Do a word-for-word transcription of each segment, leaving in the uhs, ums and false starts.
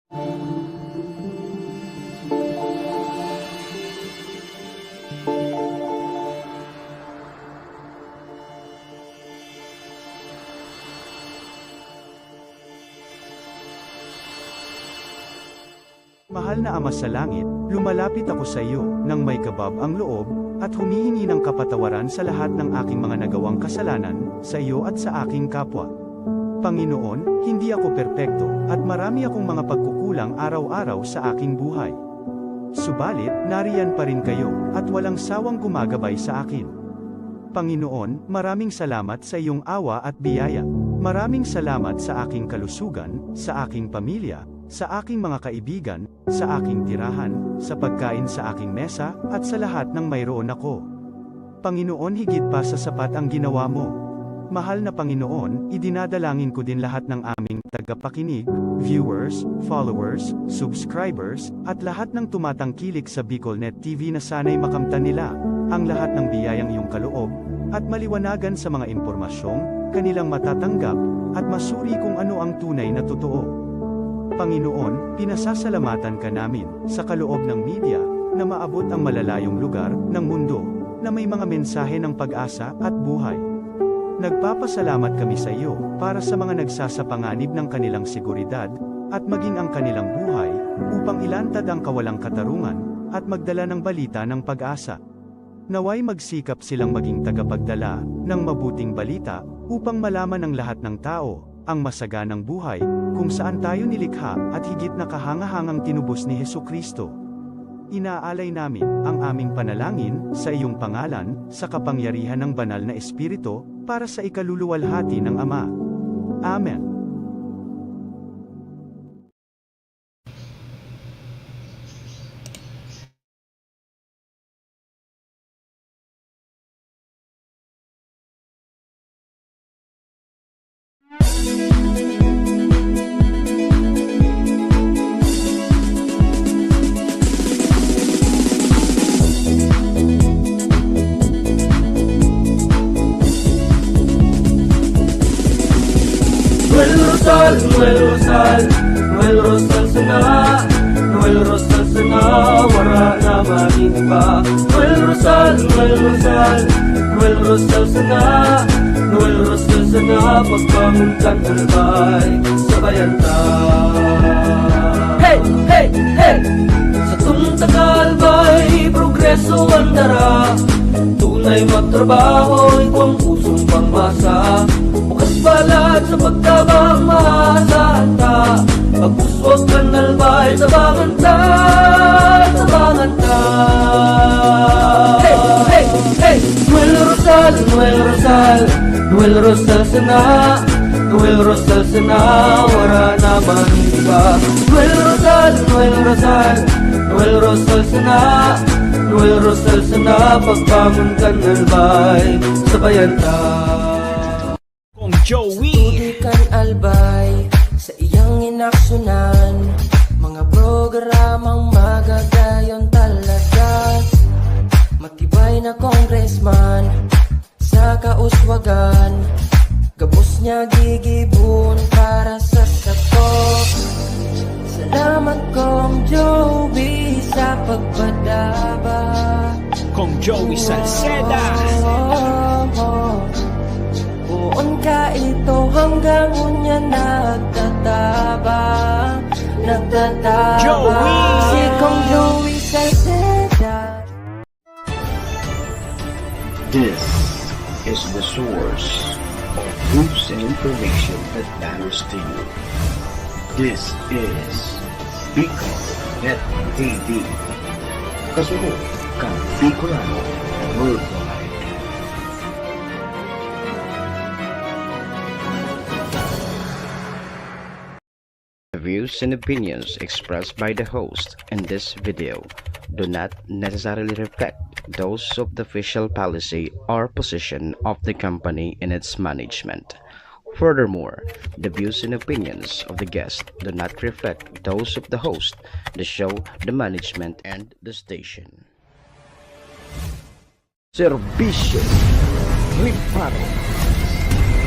Mahal na Ama sa Langit, lumalapit ako sa iyo nang may kabab ang loob, at humihingi ng kapatawaran sa lahat ng aking mga nagawang kasalanan, sa iyo at sa aking kapwa. Panginoon, hindi ako perpekto, at marami akong mga pagkukulang araw-araw sa aking buhay. Subalit, nariyan pa rin kayo, at walang sawang gumagabay sa akin. Panginoon, maraming salamat sa iyong awa at biyaya. Maraming salamat sa aking kalusugan, sa aking pamilya, sa aking mga kaibigan, sa aking tirahan, sa pagkain sa aking mesa, at sa lahat ng mayroon ako. Panginoon, higit pa sa sapat ang ginawa mo. Mahal na Panginoon, idinadalangin ko din lahat ng aming tagapakinig, viewers, followers, subscribers, at lahat ng tumatangkilik sa BicolNet T V na sana'y makamtan nila ang lahat ng biyayang iyong kaloob at maliwanagan sa mga impormasyong kanilang matatanggap at masuri kung ano ang tunay na totoo. Panginoon, pinasasalamatan ka namin sa kaloob ng media na maabot ang malalayong lugar ng mundo na may mga mensahe ng pag-asa at buhay. Nagpapasalamat kami sa iyo para sa mga nagsasapanganib ng kanilang seguridad at maging ang kanilang buhay upang ilantad ang kawalang katarungan at magdala ng balita ng pag-asa. Naway magsikap silang maging tagapagdala ng mabuting balita upang malaman ng lahat ng tao ang masaganang buhay kung saan tayo nilikha at higit na kahangahangang tinubos ni Jesu-Cristo. Inaalay namin ang aming panalangin sa iyong pangalan, sa kapangyarihan ng Banal na Espiritu, para sa ikaluluwalhati ng Ama. Amen. Noel Rosal, Noel Rosal, Noel Rosal sana, Noel Rosal sana, wara na man iba. Noel Rosal, Noel Rosal, Noel Rosal sana, Noel Rosal sana, pagbangon kan Albay, sabayan ta. Hey, hey, hey! Sa tunta ka Albay, progreso ang dara. Tunay magtrabaho, igwang pusong pangmasa. Bukas palad sa pagtabang, maasahan ta. Pagpuswag kan Albay, tabangan ta, tabangan ta. Hey, hey, hey! Noel Rosal, Noel Rosal, Noel Rosal sana, Noel Rosal sana, wara na man iba. Noel Rosal, Noel Rosal, Noel Rosal sana, Noel Rosal sana, pagbangon kan Albay, sabayan ta. Kong Joey. Tubig kan Albay, sa iyang inaksyonan, mga programang magagayon talaga. Matibay na congressman, sa kauswagan, gabos niya gigibon para sa sato. Salamat, Kong Joey, sa pagpadaba. Kong Joey Salceda. Poon ka ito hanggang unya nagtatabang, nagtatabang. Joey! Si Kong Joey Salceda. This is the source of news and information that matters to you. This is Bicol Net T V. Kasunod kan Bicolano Worldwide. The views and opinions expressed by the host in this video do not necessarily reflect those of the official policy or position of the company and its management. Furthermore, the views and opinions of the guest do not reflect those of the host, the show, the management, and the station. Serbisyo, reparo.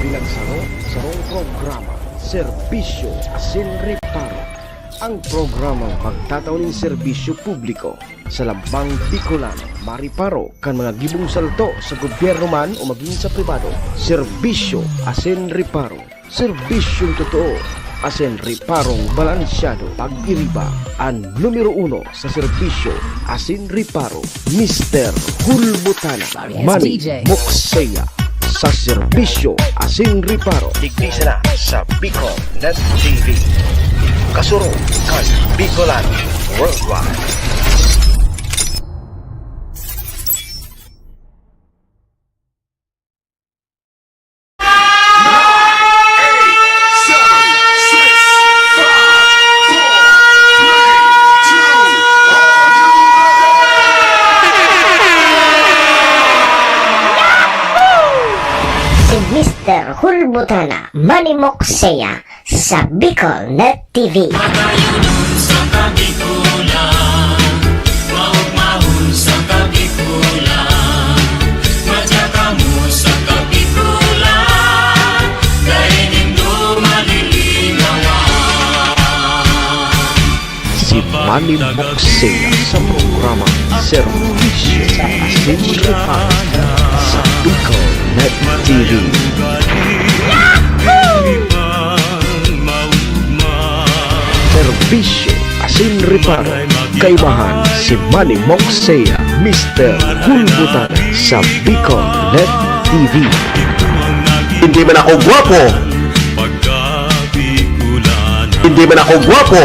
Bilang saro, sarong programa, serbisyo asin reparo. Ang programang magtatao nin serbisyo publiko sa lambang Bicolano, mariparo kan mga gibong salto sa gobyerno man o magin sa pribado. Serbisyo asin riparo. Serbisyong totoo asin riparong balansyado. Pag-iriba, an numero uno sa serbisyo asin riparo, Mister Hulbutana, Manny Mokseya. Sa serbisyo asin riparo. Digdi sana sa Bicol Net T V. Kasurog kan Bicolano Worldwide. Si Mister Hulbutana, Manny Mokseya, sa Bicol Net T V. Matayonon sa Kabikulan, maugmahon sa Kabikulan, madya kamo sa Kabikulan, dai nindo malilingawan. Si Manny Mokseya sa programa Serbisyo asin Riparo sa Bicol Net T V. Serbisyo asin riparo, kaibahan si Manny Mokseya, Mister Hulbutana sa Bicol Net T V. Hindi man ako gwapo. Hindi man ako gwapo.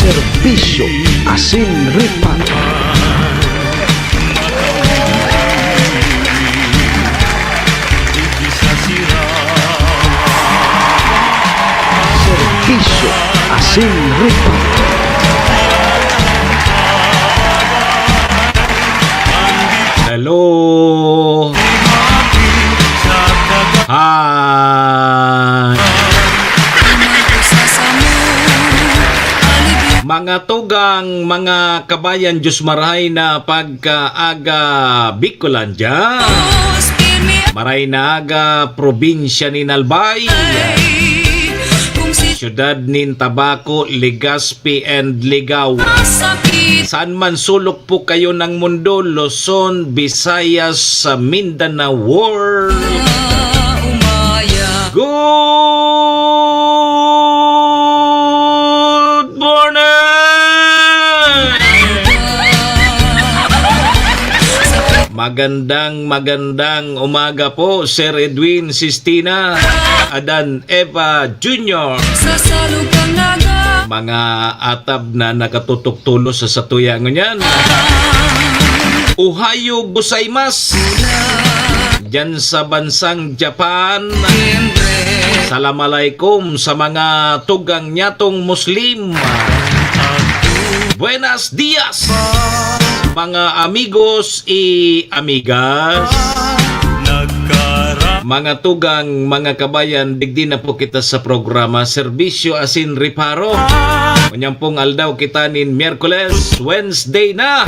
Serbisyo asin riparo. Serbisyo asin riparo. Hello. Hi. Mga tugang, mga kabayan, Diyos marahay na pagkaaga, Bicolandia. Maray na aga, probinsya nin Albay. Syudad nin Tabaco, Legazpi and Ligao. Saan man sulok po kayo ng mundo, Luzon, Visayas, sa Mindanao World. Good morning! Magandang, magandang umaga po, Sir Edwin Sistina, Adan Eva Junior. Mga atab na nakatutok tulos sa satuya ngunyan. Ohayo gozaimasu. Diyan sa bansang Japan. Salam alaikum sa mga tugang nyatong Muslim. Buenas dias, mga amigos y amigas. Mga tugang, mga kabayan, digdi na po kita sa programa Serbisyo Asin Reparo. Ngunyan pong aldaw kita nin Miyerkules, Wednesday na.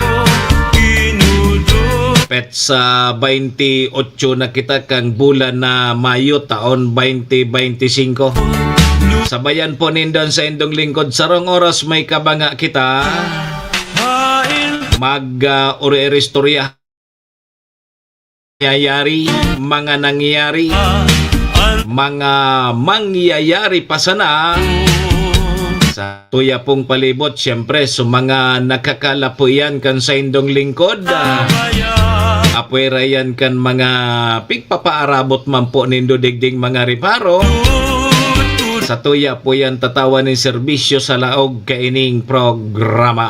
Petsa baynte otso na kita kan bulan na Mayo, taon baynte baynte singko. Sabayan po nindo an saindong lingkod. Sarong oras may kabanga kita. Mag, ah, uri-uri istorya. Nangyayari, mga nangyayari, mga mangyayari pa sana. Sa tuya pong palibot, siyempre, sa mga nakakalapo iyan kan saindong lingkod, ah, apwera iyan kan mga pigpapaarabot man po nindo digding mga reparo. Sa tuya po yan tatawan nin serbisyo sa laog kaining programa.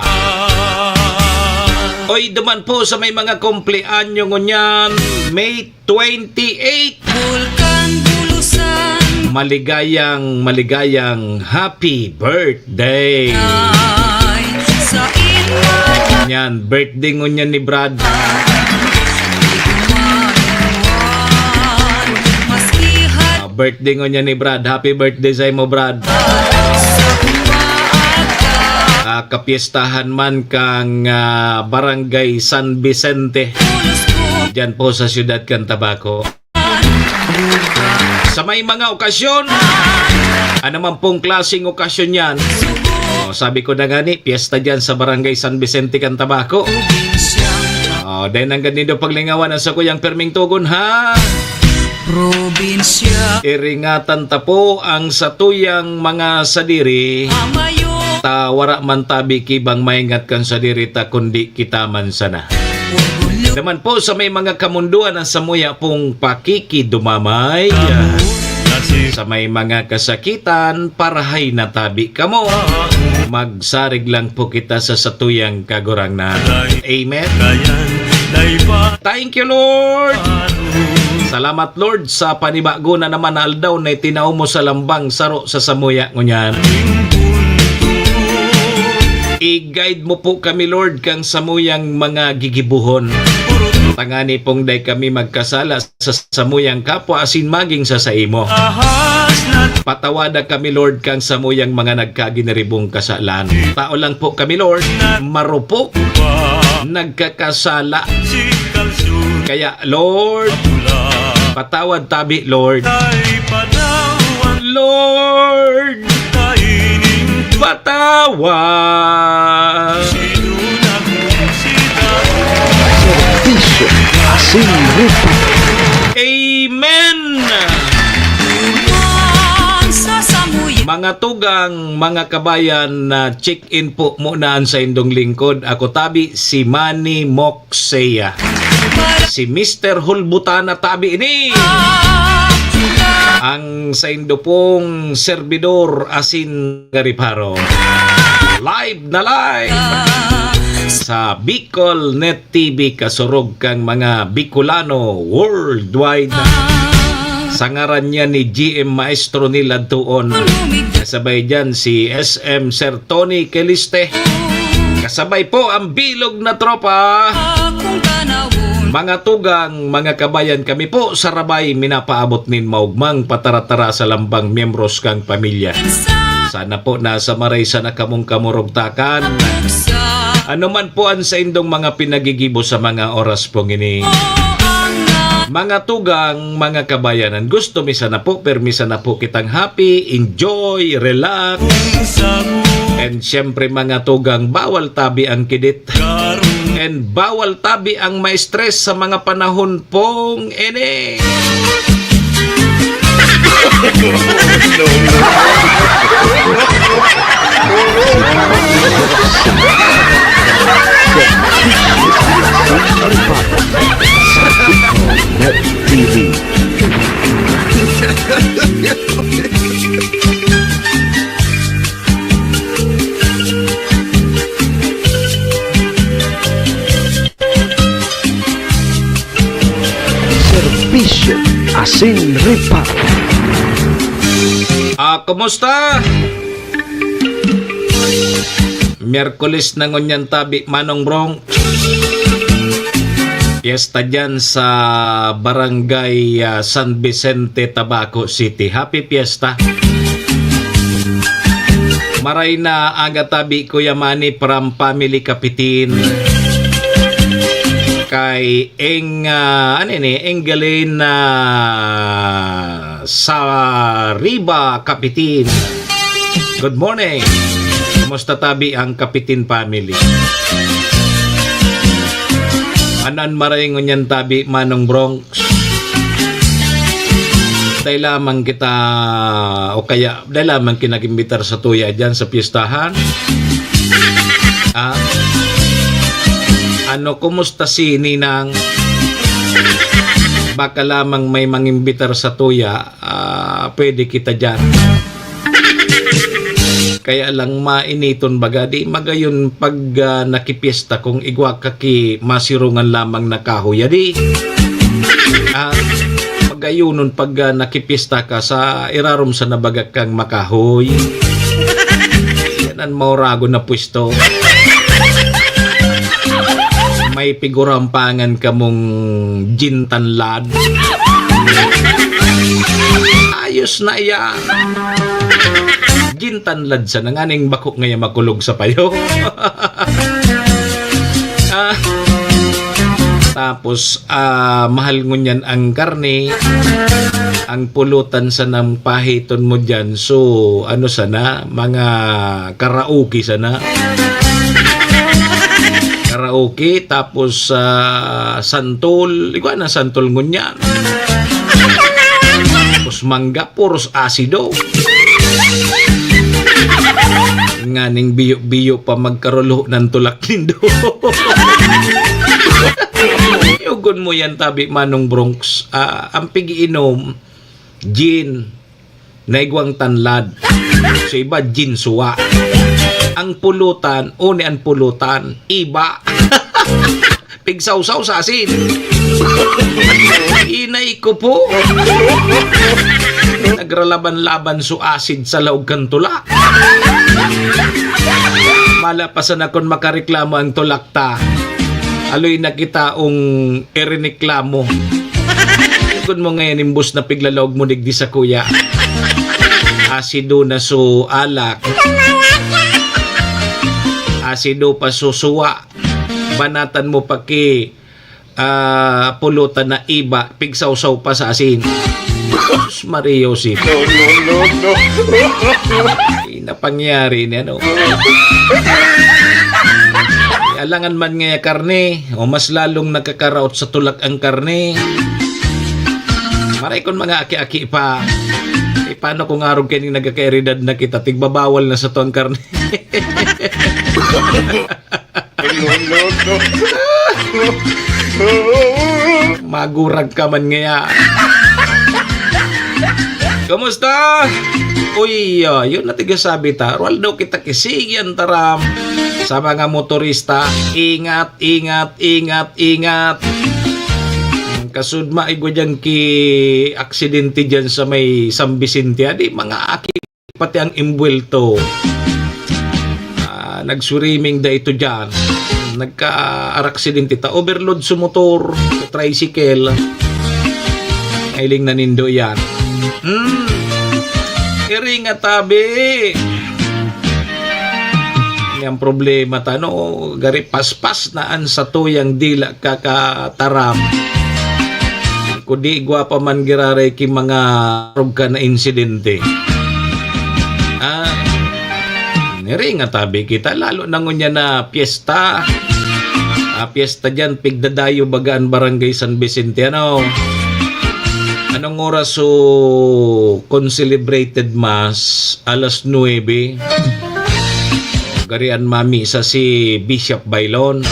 Oy, duman po sa may mga kumpleanyo ngunyan, May twenty-eight. Bulkan Bulusan. Maligayang, maligayang happy birthday. Ay, sa inyo. Yan, birthday ngunyan ni Brad. Maski Ah, birthday ngunyan ni Brad. Happy birthday sa imo, Brad. Ah, kapyestahan man kang, ah, Barangay San Vicente. Diyan po sa siyudad kan Tabaco. Sa may mga okasyon, ano man pong klaseng okasyon yan. Oh, sabi ko na nga ni, piyesta dyan sa Barangay San Vicente kan Tabaco. Oh, dahil hanggang nindo paglingawan ang sakuyang perming tugon, ha? Probinsya. Iringatan ta po ang satuyang mga sadiri. Amayo. Ta wara man tabi kibang maingat kan sadiri ta, kundi kita man sana. Naman po sa may mga kamunduan ang samuya pong pakikidumamay. Sa may mga kasakitan, parahay na tabi kamo. Magsarig lang po kita sa satuyang Kagurangnan. Amen. Thank you, Lord. Salamat, Lord, sa panibago na naman na aldaw na itinao mo sa lambang saro sa samuya ngunyan. I-guide mo po kami, Lord, kang samuyang mga gigibuhon. Tangani pong dai kami magkasala sa samuyang kapwa asin magin sa saimo. Patawada kami, Lord, kang samuyang mga nagkaginiribong kasalan. Tao lang po kami, Lord, marupok, nagkakasala. Kaya, Lord, patawad tabi, Lord. Lord, patawad. Serbisyo asin rupa. Amen. Mga tugang, mga kabayan, na check-in po muna ang saindong lingkod. Ako tabi, si Manny Moxeya. Si Mister Hulbutana tabi ini. Ang saindo pong serbidor asin Gariparo. Live na live sa Bicol Net T V, kasurog kang mga Bicolano worldwide. Sa ngaran niya ni G M Maestro Nil Adtuon, kasabay dyan si S M Sir Tony Keliste. Kasabay po ang bilog na tropa. Mga tugang, mga kabayan, kami po sa Rabay minapaabot nin maugmang pataratara sa lambang miyembros kang pamilya. Sana po nasa maray sana kamong kamurugtakan. Ano man po ang saindong mga pinagigibo sa mga oras pong ini. Mga tugang, mga kabayanan, gusto mi sana po, permi sana po kitang happy, enjoy, relax. And syempre, mga tugang, bawal tabi ang kidit. And bawal tabi ang ma-stress sa mga panahon pong ini. Net T V. Serbisyo asin reparo. Ah, kumusta? Miyerkules na ngunyan tabi, Manong Brong. Piyesta dyan sa Barangay, ah, San Vicente, Tabaco City. Happy Fiesta. Maray na aga tabi, Kuya Manny, from Family Kapitin. Kay Eng, ah, ano ini? Engalin, ah, sa Riba, Kapitin. Good morning. Kumusta tabi ang Kapitin family? Anan maray ngunyan tabi, Manong Brong? Dai lamang kita, o kaya, dai lamang kinag-imbitar sa tuya dyan sa piyestahan? Ah? Ano, kumusta si Ninang? Baka lamang may mangimbitar sa tuya, ah, pwede kita dyan. Kaya lang mainiton baga, di magayon pag, ah, nakipyesta kung igwa ka ki masirungan lamang na kahoy, adi. Ah, magayonon pag, ah, nakipyesta ka sa irarom sa nabaga kang makahoy. Yan ang mauragon na pwesto. May pigurampangan kamong gintanlad. Ayos na iyan. Gintanlad sana nganing bako ngaya makulog sa payo. Ah, tapos, ah, mahal ngunyan ang karne. Ang pulutan sanang pahiton mo diyan, so, ano sana, mga karaoke sana. Karaoke, tapos, ah, santol. Igwa na santol ngunyan. Tapos mangga, puros asido. Nganing biyo-biyo pa magkarulo ng tulak nindo. Yugon mo yan, tabi, Manong Bronx. Ah, ang pig-iinom, gin, naigwang tanlad. Sa iba, gin suwa. Ang pulutan, o ni ang pulutan, iba. Pigsawsaw sa asin. Inay ko po. Nagralaban-laban su asid sa laog kan tula. Mala pa sana kun makareklamo ang tulak ta. Aloy na kita ong ireneklamo. Kun mo ngayon imbos na piglalaog mo digdi sa kuya. Asido na su alak. Asido pa su suwa. Banatan mo pa ki, ah, pulutan na iba, pigsawsaw pa sa asin. Sus, Maria Joseph. No, no, no, no. Ay, napangyari ni ano. Alangan man nga karne, o mas lalong nagkakaraot sa tulak ang karne. Maray kon mga aki-aki pa. Eh, paano kung arog kaning nagkakaeridad na kita, tigbabawal na sa to ang karne? No, no, no. Magurag ka man ngaya. Kumusta? Uy, ah, yun na tigasabi ta. Rual daw kita kisigi ang taram sa mga motorista. Ingat, ingat, ingat, ingat. Kasudma, igwa dyan ki aksidente dyan sa may San Vicente. Adi, mga aki pati ang imbuwelto. Ah, nag-swimming da ito diyan. Nagka-araksidente ta. Overload sa motor, sa tricycle. Nailing na nindo yan. Hmm. Iri nga tabi. Yan problema ta, no? Gari paspas na an satuyang dila kakataram. Kung di, igwa pa man giraray ki mga arog ka na insidente. Ah, niri nga tabi kita, lalo na ngunyan na piyesta. Ah, piyesta diyan, pigdadayo baga an Barangay San Vicente, ano? Anong oras so kun-celebrated mass? Alas nuebe. Gari an mamisa si Bishop Baylon.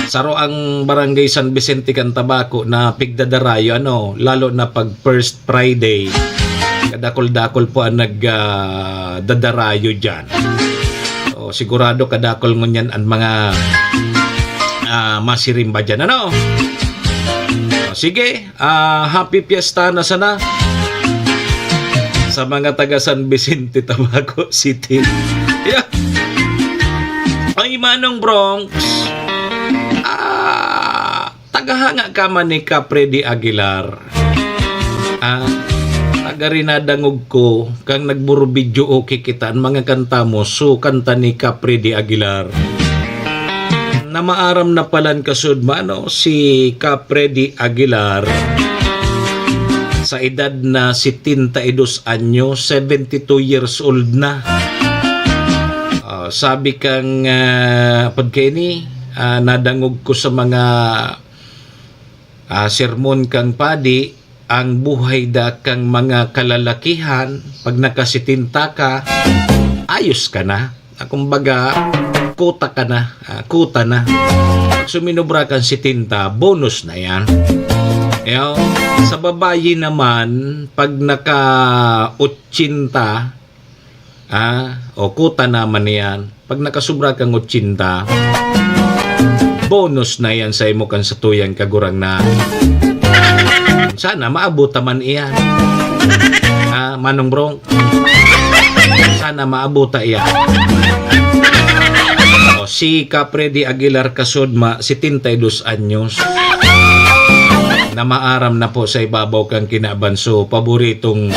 Saro ang Barangay San Vicente kan Tabaco na pigdadarayo, ano, lalo na pag First Friday. Kadakol-dakol po ang nag, ah, dadarayo diyan. So, sigurado kadakol ngunyan ang mga, ah, masirimba diyan, ano? O, sige, ah, happy fiesta na sana sa mga taga San Vicente, Tabaco City. Yeah. Ay, Manong Bronx. Ah, tagahanga ka man ni Kapre di Aguilar. Ah, taga rin nadangog ko, kang nagburubidyo okay kita, ang mga kanta mo, so kanta ni Kapre di Aguilar. Na maaram na palan kasud mano si Kapre di Aguilar sa edad na setenta y dos anyo, seventy two years old na. Ah, sabi kang, ah, pagkaini, ah, nadangog ko sa mga, ah, sermon kang padi, ang buhay da kang mga kalalakihan, pag nakasetenta ka, ayos ka na. Ah, kumbaga, kuta ka na, ah, kuta na. Pag suminubra kang setenta, bonus na yan. Yo, sa babayi naman, pag naka-otsinta, ah, o kuta naman yan. Pag nakasubra kang otsinta, bonus na yan sa imo kan satuyang kagurangnan. Sana maabot ta man iyan. Ah, Manong Brong. Sana maabot ta iyan. O, si Kapre di Aguilar kasudma, setenta y dos anyos. Na maaram na po sa ibabaw kang kinaban. So, paboritong,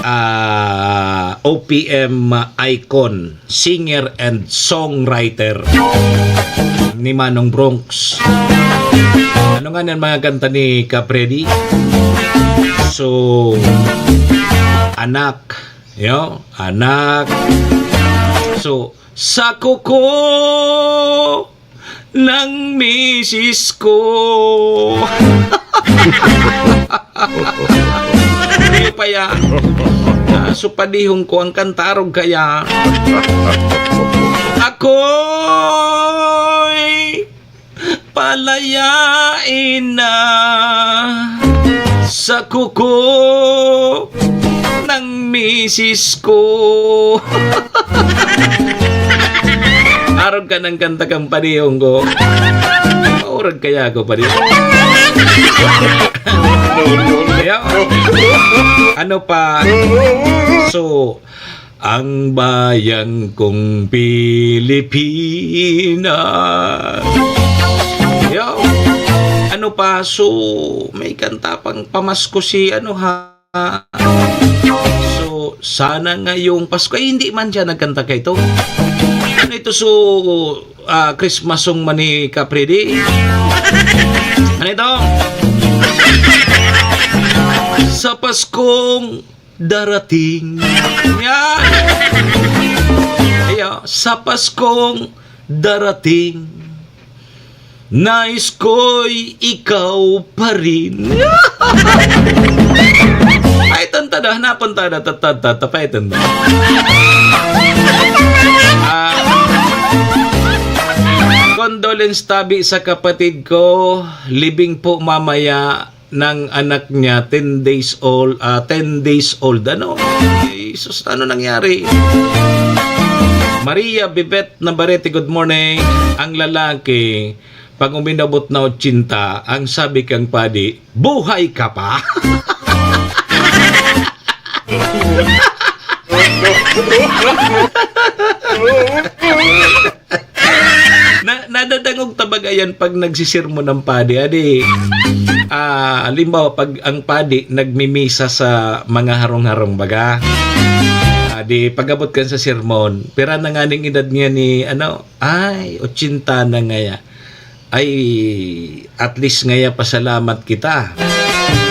ah, O P M icon, singer and songwriter ni Manong Bronx. Ano nga yan mga kanta ni Kapredi? So, anak, yo, anak. So, sa kuko ng misis ko. Di pa ya. Ah, so padihon ko ang kanta, arog kaya. Ako'y palayain na sa kuko ng misis ko. Arog ka ng kanta kang padihon ko. Maurag kaya ako padihon. Kaya, ano pa? So, ang bayan kong Pilipinas. Yo. Ano pa? So, may kanta pang pamasko si ano ha. So, sana ngayong Pasko. Ay, hindi man siya nagkanta kay ito. Ano ito? So, ah, Christmas song man ni Kapredi. Ano ito? Sa Paskong darating. Yan. Ayo, sa Paskong darating, nais ko'y ikaw pa rin. Ay, tanta na, hanapon ta na, tata, tata, pa, tanta. Ah, condolence tabi sa kapatid ko, libing po mamaya ng anak niya, ten days old, ah, ten days old. Ano? Jesus, ano nangyari? Maria Bibet Navarrete, good morning. Ang lalaki, pag uminabot na otsinta, ang sabi kang padi, "Buhay ka pa?" Na, nadadangog ta baga yan pag nagsisermon ang padi, adi, ah, halimbawa, pag ang padi nagmimisa sa mga harong-harong baga, adi, pag-abot kan sa sermon, pira na nganing edad niya ni, ano, ay, otsinta na ngaya. Ay, at least ngaya pasalamat kita.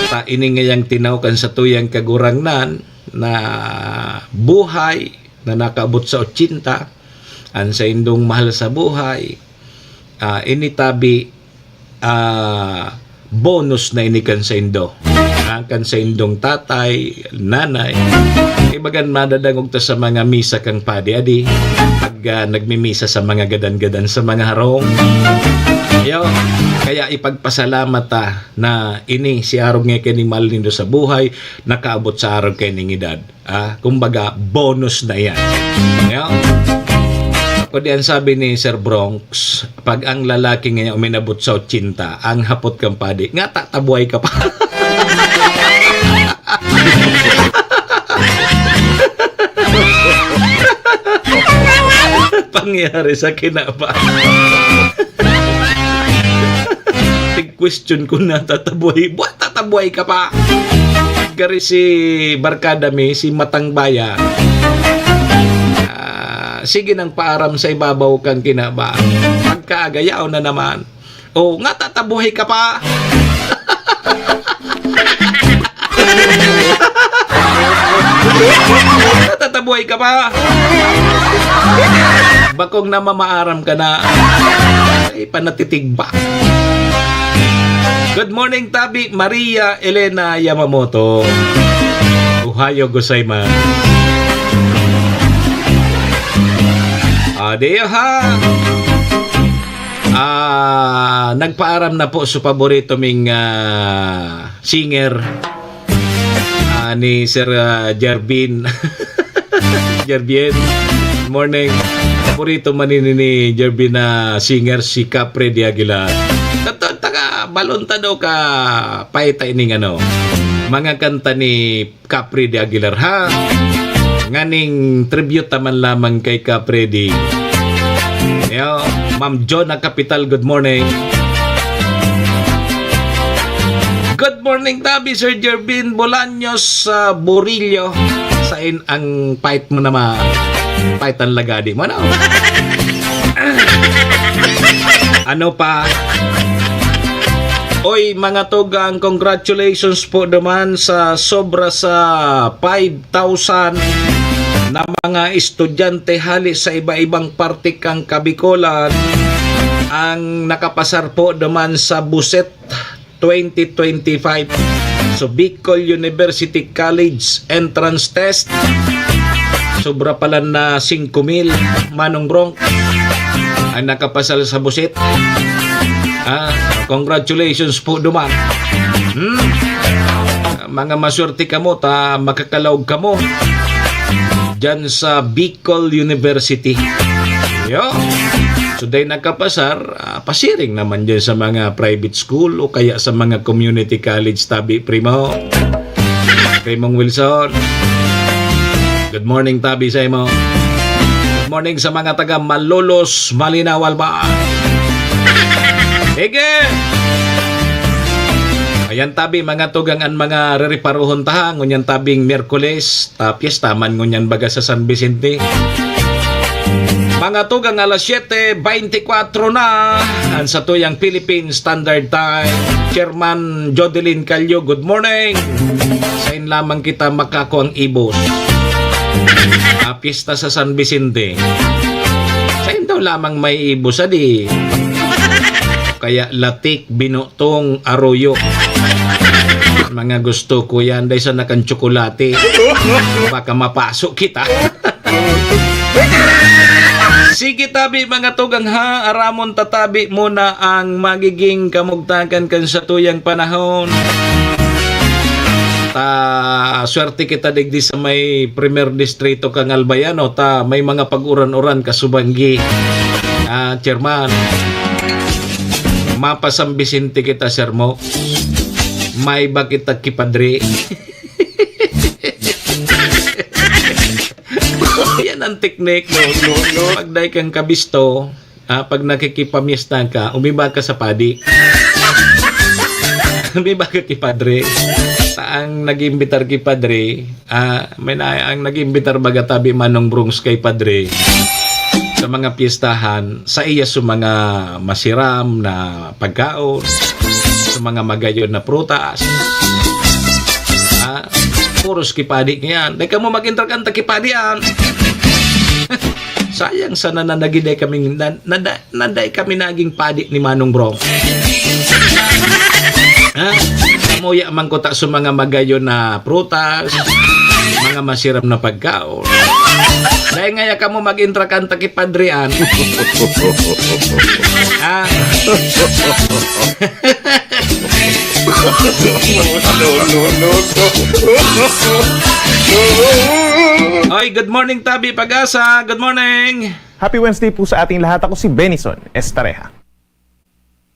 Ta ini ngayang tinaw kan satuyang Kagurangnan na buhay, na nakaabot sa otsinta, an saindong mahal sa buhay, ah, ini tabi, ah, bonus na ini kan saindo. Ah, kan saindong tatay, nanay. Ibagan madadangog ta sa mga misa kang padi, adi, pag, ah, nagmimisa sa mga gadan-gadan sa mga harong. Yo, kaya ipagpasalamat ta na ini si arog nga kaining mahal nindo sa buhay, nakaabot sa arog kaining edad. Ah, kumbaga, bonus na yan. Ngayon, ako di ang sabi ni Sir Bronx, pag ang lalaki ngayon uminabot sa otsinta, ang hapot kang padi, "Ngata ta buhay ka pa?" Pangyari sa kinaba. Tig-question ko na, "Tatabuhay, buwan, tatabuhay ka pa?" Gari si barkada mi, si Matang Baya. Ah, sige nang paaram sa ibabaw kang kinaba. Pagkaagayaw na naman. "Oh, nga tatabuhay ka pa?" "Tatabuhay ka pa?" Bakong namamaaram ka na. Ay, panatitig ba? Good morning, Tabi Maria Elena Yamamoto. Ohayo gozaimasu. Adiyo, ha? Ah, nagpaaram na po sa paborito ming, ah, singer, ah, ni Sir, ah, Jervin. Jervin, morning. Paborito man ini ni Jervin na singer, si Capre de Aguilar. Tato, taga, balon ta daw ka, paita ining ano, mga kanta ni Capre de Aguilar, ha? Nganing tribute ta man lamang kay Capre de. Yo, Ma'am Jonah Capital, good morning. Good morning, tabi, Sir Jervin Bolaños sa Burillo. Sain ang fight mo naman? Fight ang lagadi mo, no? Ano pa? Oy, mga tugang, congratulations po naman sa sobra sa five thousand na mga estudyante hali sa iba-ibang parte kang Kabikolan ang nakapasar po naman sa BUSET twenty twenty-five. So, Bicol University College Entrance Test. Sobra pala na singko mil, Manong Bronx, ang nakapasar sa BUSET. Ah, congratulations po duman. Hmm? Mga maswerte kamo, ta makakalaog kamo dyan sa Bicol University. Yo. So, dahil nakapasar, ah, pasiring naman dyan sa mga private school o kaya sa mga community college, tabi, primo. Primong Wilson. Good morning, tabi, sa imo. Good morning sa mga taga Malolos, Malinaw, Albay. Ege! Ayan, tabi, mga tugang, an mga rereparohon ta, ha, ngunyan tabing Miyerkules, ta piyesta man ngunyan baga sa San Vicente. Mga tugang, alas siyete beintikwatro na, an satuyang Philippine Standard Time. Chairman Jodeline Callo, good morning. Sain lamang kita makakuang ibos? Ah, piyesta sa San Vicente. Sain daw lamang may ibos, adi? Kaya latik, binutong, aroyo. Mga gusto ko yan, dahil sa nakan tsokolate. Baka mapaso kita. Sige, tabi, mga tugang, ha. Aramon ta tabi muna ang magiging kamugtakan kan satuyang panahon. Ta, swerte kita digdi sa may Primer Distrito kang Albay, ano, ta may mga pag-uran-uran, kasubanggi. Ah, Chairman, mapa San Vicente kita, Sir Mo. May ba kita kipadre? Yan ang teknik. No, no, no. Pag dai kang kabisto, ah, pag nakikipamyesta ka, umiba ka sa padi. Umiba ka ki padre. Sa ang nag-iimbitar ki padre, ah, may na, ang nag-iimbitar baga tabi Manong Brungs kay padre sa mga piyestahan, sa iya sa mga masiram na pagkaon, sa mga magayon na prutas. Ah, puros kipadi ngayan. Dai kamo mag-entrar kan ta kipadian. Sayang sana na nagin dai kaming, na, na, na dai kami naging padi ni Manong Bro. Ha? Kamuya man ko ta sa mga magayon na prutas, mga masiram na pagkaon. Dai ngaya kamo mag-entrar kan ta kipadrian. Ha? No, no, no, no. Oy, good morning, Tabi Pag-asa. Good morning. Happy Wednesday po sa ating lahat. Ako si Benison Estareja.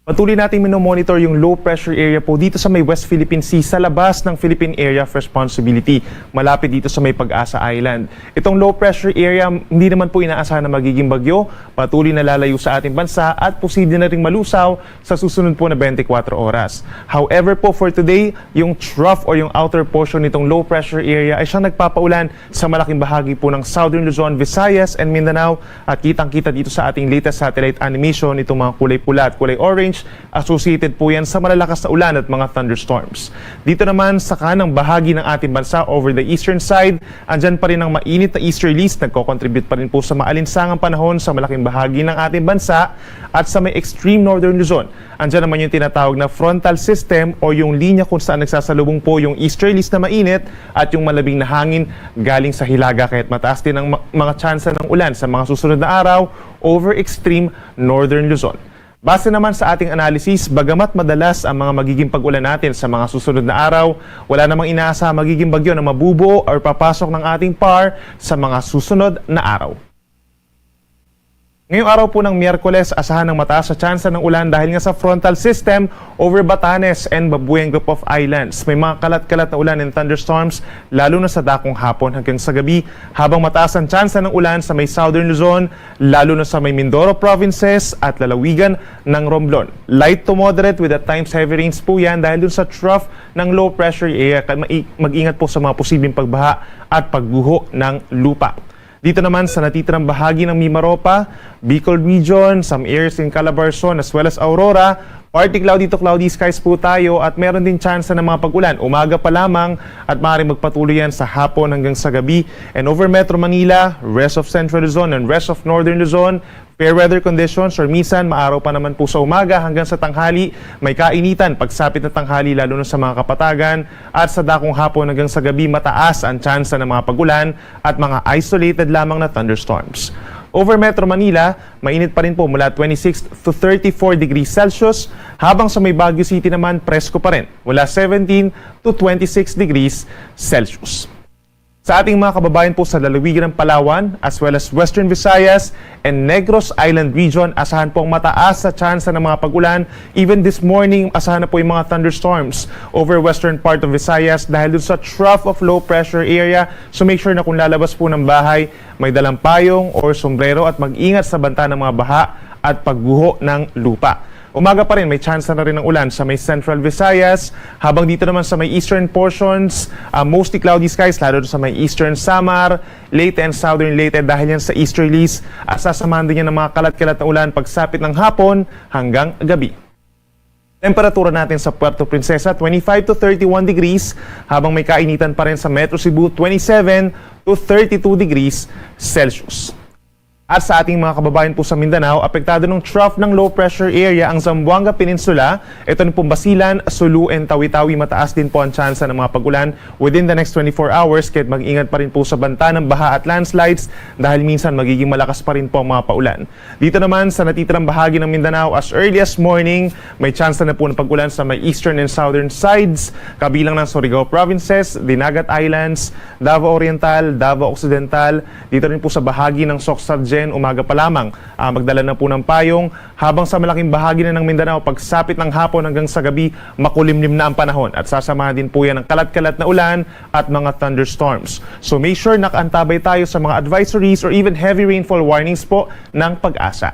Patuloy nating minomonitor yung low pressure area po dito sa may West Philippine Sea, sa labas ng Philippine Area of Responsibility, malapit dito sa may Pag-asa Island. Itong low pressure area, hindi naman po inaasahan na magiging bagyo, patuloy na lalayo sa ating bansa at posible na ring malusaw sa susunod po na twenty-four oras. However po, for today, yung trough or yung outer portion nitong low pressure area ay siyang nagpapaulan sa malaking bahagi po ng Southern Luzon, Visayas, and Mindanao. At kitang-kita dito sa ating latest satellite animation itong mga kulay pula at kulay orange. Associated po yan sa malalakas na ulan at mga thunderstorms. Dito naman sa kanang bahagi ng ating bansa, over the eastern side, andyan pa rin ang mainit na easterlies, nagko-contribute pa rin po sa maalinsangang panahon sa malaking bahagi ng ating bansa at sa may extreme northern Luzon. Andyan naman yung tinatawag na frontal system o yung linya kung saan nagsasalubong po yung easterlies na mainit at yung malabing na hangin galing sa hilaga, kaya't mataas din ang ma-, mga tsansa ng ulan sa mga susunod na araw over extreme northern Luzon. Base naman sa ating analysis, bagamat madalas ang mga magiging pag-ulan natin sa mga susunod na araw, wala namang inaasahang magiging bagyo na mabubuo or papasok ng ating par sa mga susunod na araw. Ngayong araw po ng Miyerkules, asahan ng mataas na tsansa ng ulan dahil nga sa frontal system over Batanes and Babuyan Group of Islands. May mga kalat-kalat na ulan and thunderstorms, lalo na sa dakong hapon hanggang sa gabi, habang mataas ang tsansa ng ulan sa may Southern Luzon, lalo na sa may Mindoro provinces at lalawigan ng Romblon. Light to moderate with at times heavy rains po yan dahil dun sa trough ng low pressure area. Kaya mai-, mag-ingat po sa mga posibleng pagbaha at pagguho ng lupa. Dito naman sa natitirang bahagi ng Mimaropa, Bicol Region, some areas in Calabarzon as well as Aurora, partly cloudy to cloudy skies po tayo at meron din tsansa ng mga pag-ulan umaga pa lamang at maaaring magpatuloy yan sa hapon hanggang sa gabi. And over Metro Manila, rest of Central Luzon and rest of Northern Luzon, fair weather conditions or minsan maaraw pa naman po sa umaga hanggang sa tanghali, may kainitan pagsapit na tanghali lalo na sa mga kapatagan at sa dakong hapon hanggang sa gabi mataas ang tsansa ng mga pag-ulan at mga isolated lamang na thunderstorms. Over Metro Manila, mainit pa rin po mula twenty-six to thirty-four degrees Celsius, habang sa may Baguio City naman, presko pa rin mula seventeen to twenty-six degrees Celsius. Sa ating mga kababayan po sa lalawigan ng Palawan, as well as Western Visayas and Negros Island Region, asahan po ang mataas sa tsansa ng mga pag-ulan. Even this morning, asahan na po yung mga thunderstorms over western part of Visayas dahil dun sa trough of low pressure area. So make sure na kung lalabas po ng bahay, may dalang payong or sombrero at mag-ingat sa banta ng mga baha at pagguho ng lupa. Umaga pa rin, may tsansa na rin ng ulan sa may Central Visayas, habang dito naman sa may eastern portions, ah, mostly cloudy skies, lalo sa may eastern Samar, Leyte and southern Leyte dahil yan sa easterlies, at sasamahan din yan ng mga kalat-kalat na ulan pagsapit ng hapon hanggang gabi. Temperatura natin sa Puerto Princesa, twenty-five to thirty-one degrees, habang may kainitan pa rin sa Metro Cebu, twenty-seven to thirty-two degrees Celsius. At sa ating mga kababayan po sa Mindanao, apektado ng trough ng low pressure area ang Zamboanga Peninsula. Ito na pong Basilan, Sulu, and Tawi-Tawi. Mataas din po ang tsansa ng mga pag-ulan within the next twenty-four hours, kaya't mag-ingat pa rin po sa banta ng baha at landslides dahil minsan magiging malakas pa rin po ang mga paulan. Dito naman sa natitirang bahagi ng Mindanao, as early as morning, may tsansa na po ng pag-ulan sa may eastern and southern sides, kabilang ng Surigao Provinces, Dinagat Islands, Davao Oriental, Davao Occidental. Dito rin po sa bahagi ng Soc-Sadjen, umaga pa lamang, ah, magdala na po ng payong, habang sa malaking bahagi na ng Mindanao, pagsapit ng hapon hanggang sa gabi, makulimlim na ang panahon at sasamahan din po yan ng kalat-kalat na ulan at mga thunderstorms. So make sure nakaantabay tayo sa mga advisories or even heavy rainfall warnings po ng PAGASA.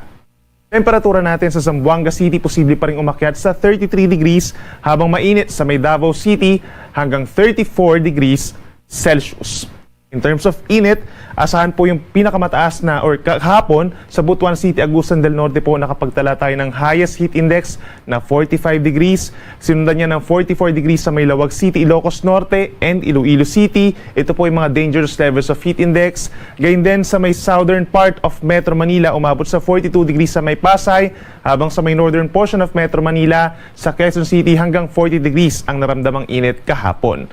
Temperatura natin sa Zamboanga City posible pa ring umakyat sa thirty-three degrees, habang mainit sa may Davao City hanggang thirty-four degrees Celsius. In terms of init, asahan po yung pinakamataas na or kahapon sa Butuan City, Agusan del Norte po, nakapagtala tayo ng highest heat index na forty-five degrees. Sinundan niya ng forty-four degrees sa may Laoag City, Ilocos Norte, and Iloilo City. Ito po yung mga dangerous levels of heat index. Gayon din sa may southern part of Metro Manila, umabot sa forty-two degrees sa may Pasay, habang sa may northern portion of Metro Manila, sa Quezon City, hanggang forty degrees ang naramdamang init kahapon.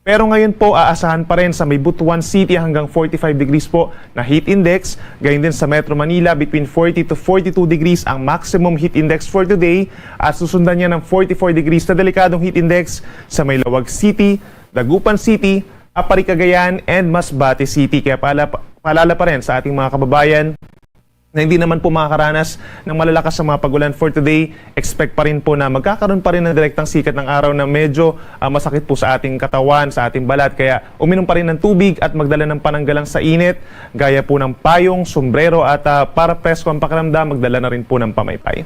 Pero ngayon po, aasahan pa rin sa may Butuan City hanggang forty-five degrees po na heat index. Gayon din sa Metro Manila, between forty to forty-two degrees ang maximum heat index for today. At susundan niya ng forty-four degrees na delikadong heat index sa may Laoag City, Dagupan City, Aparri, Cagayan, and Masbate City. Kaya paala-, paalala pa rin sa ating mga kababayan na hindi naman po makakaranas ng malalakas na mga pag-ulan for today, expect pa rin po na magkakaroon pa rin ng direktang sikat ng araw na medyo, ah, masakit po sa ating katawan, sa ating balat. Kaya uminom pa rin ng tubig at magdala ng pananggalang sa init, gaya po ng payong, sombrero at, ah, para presko ang pakiramdam, magdala na rin po ng pamaypay.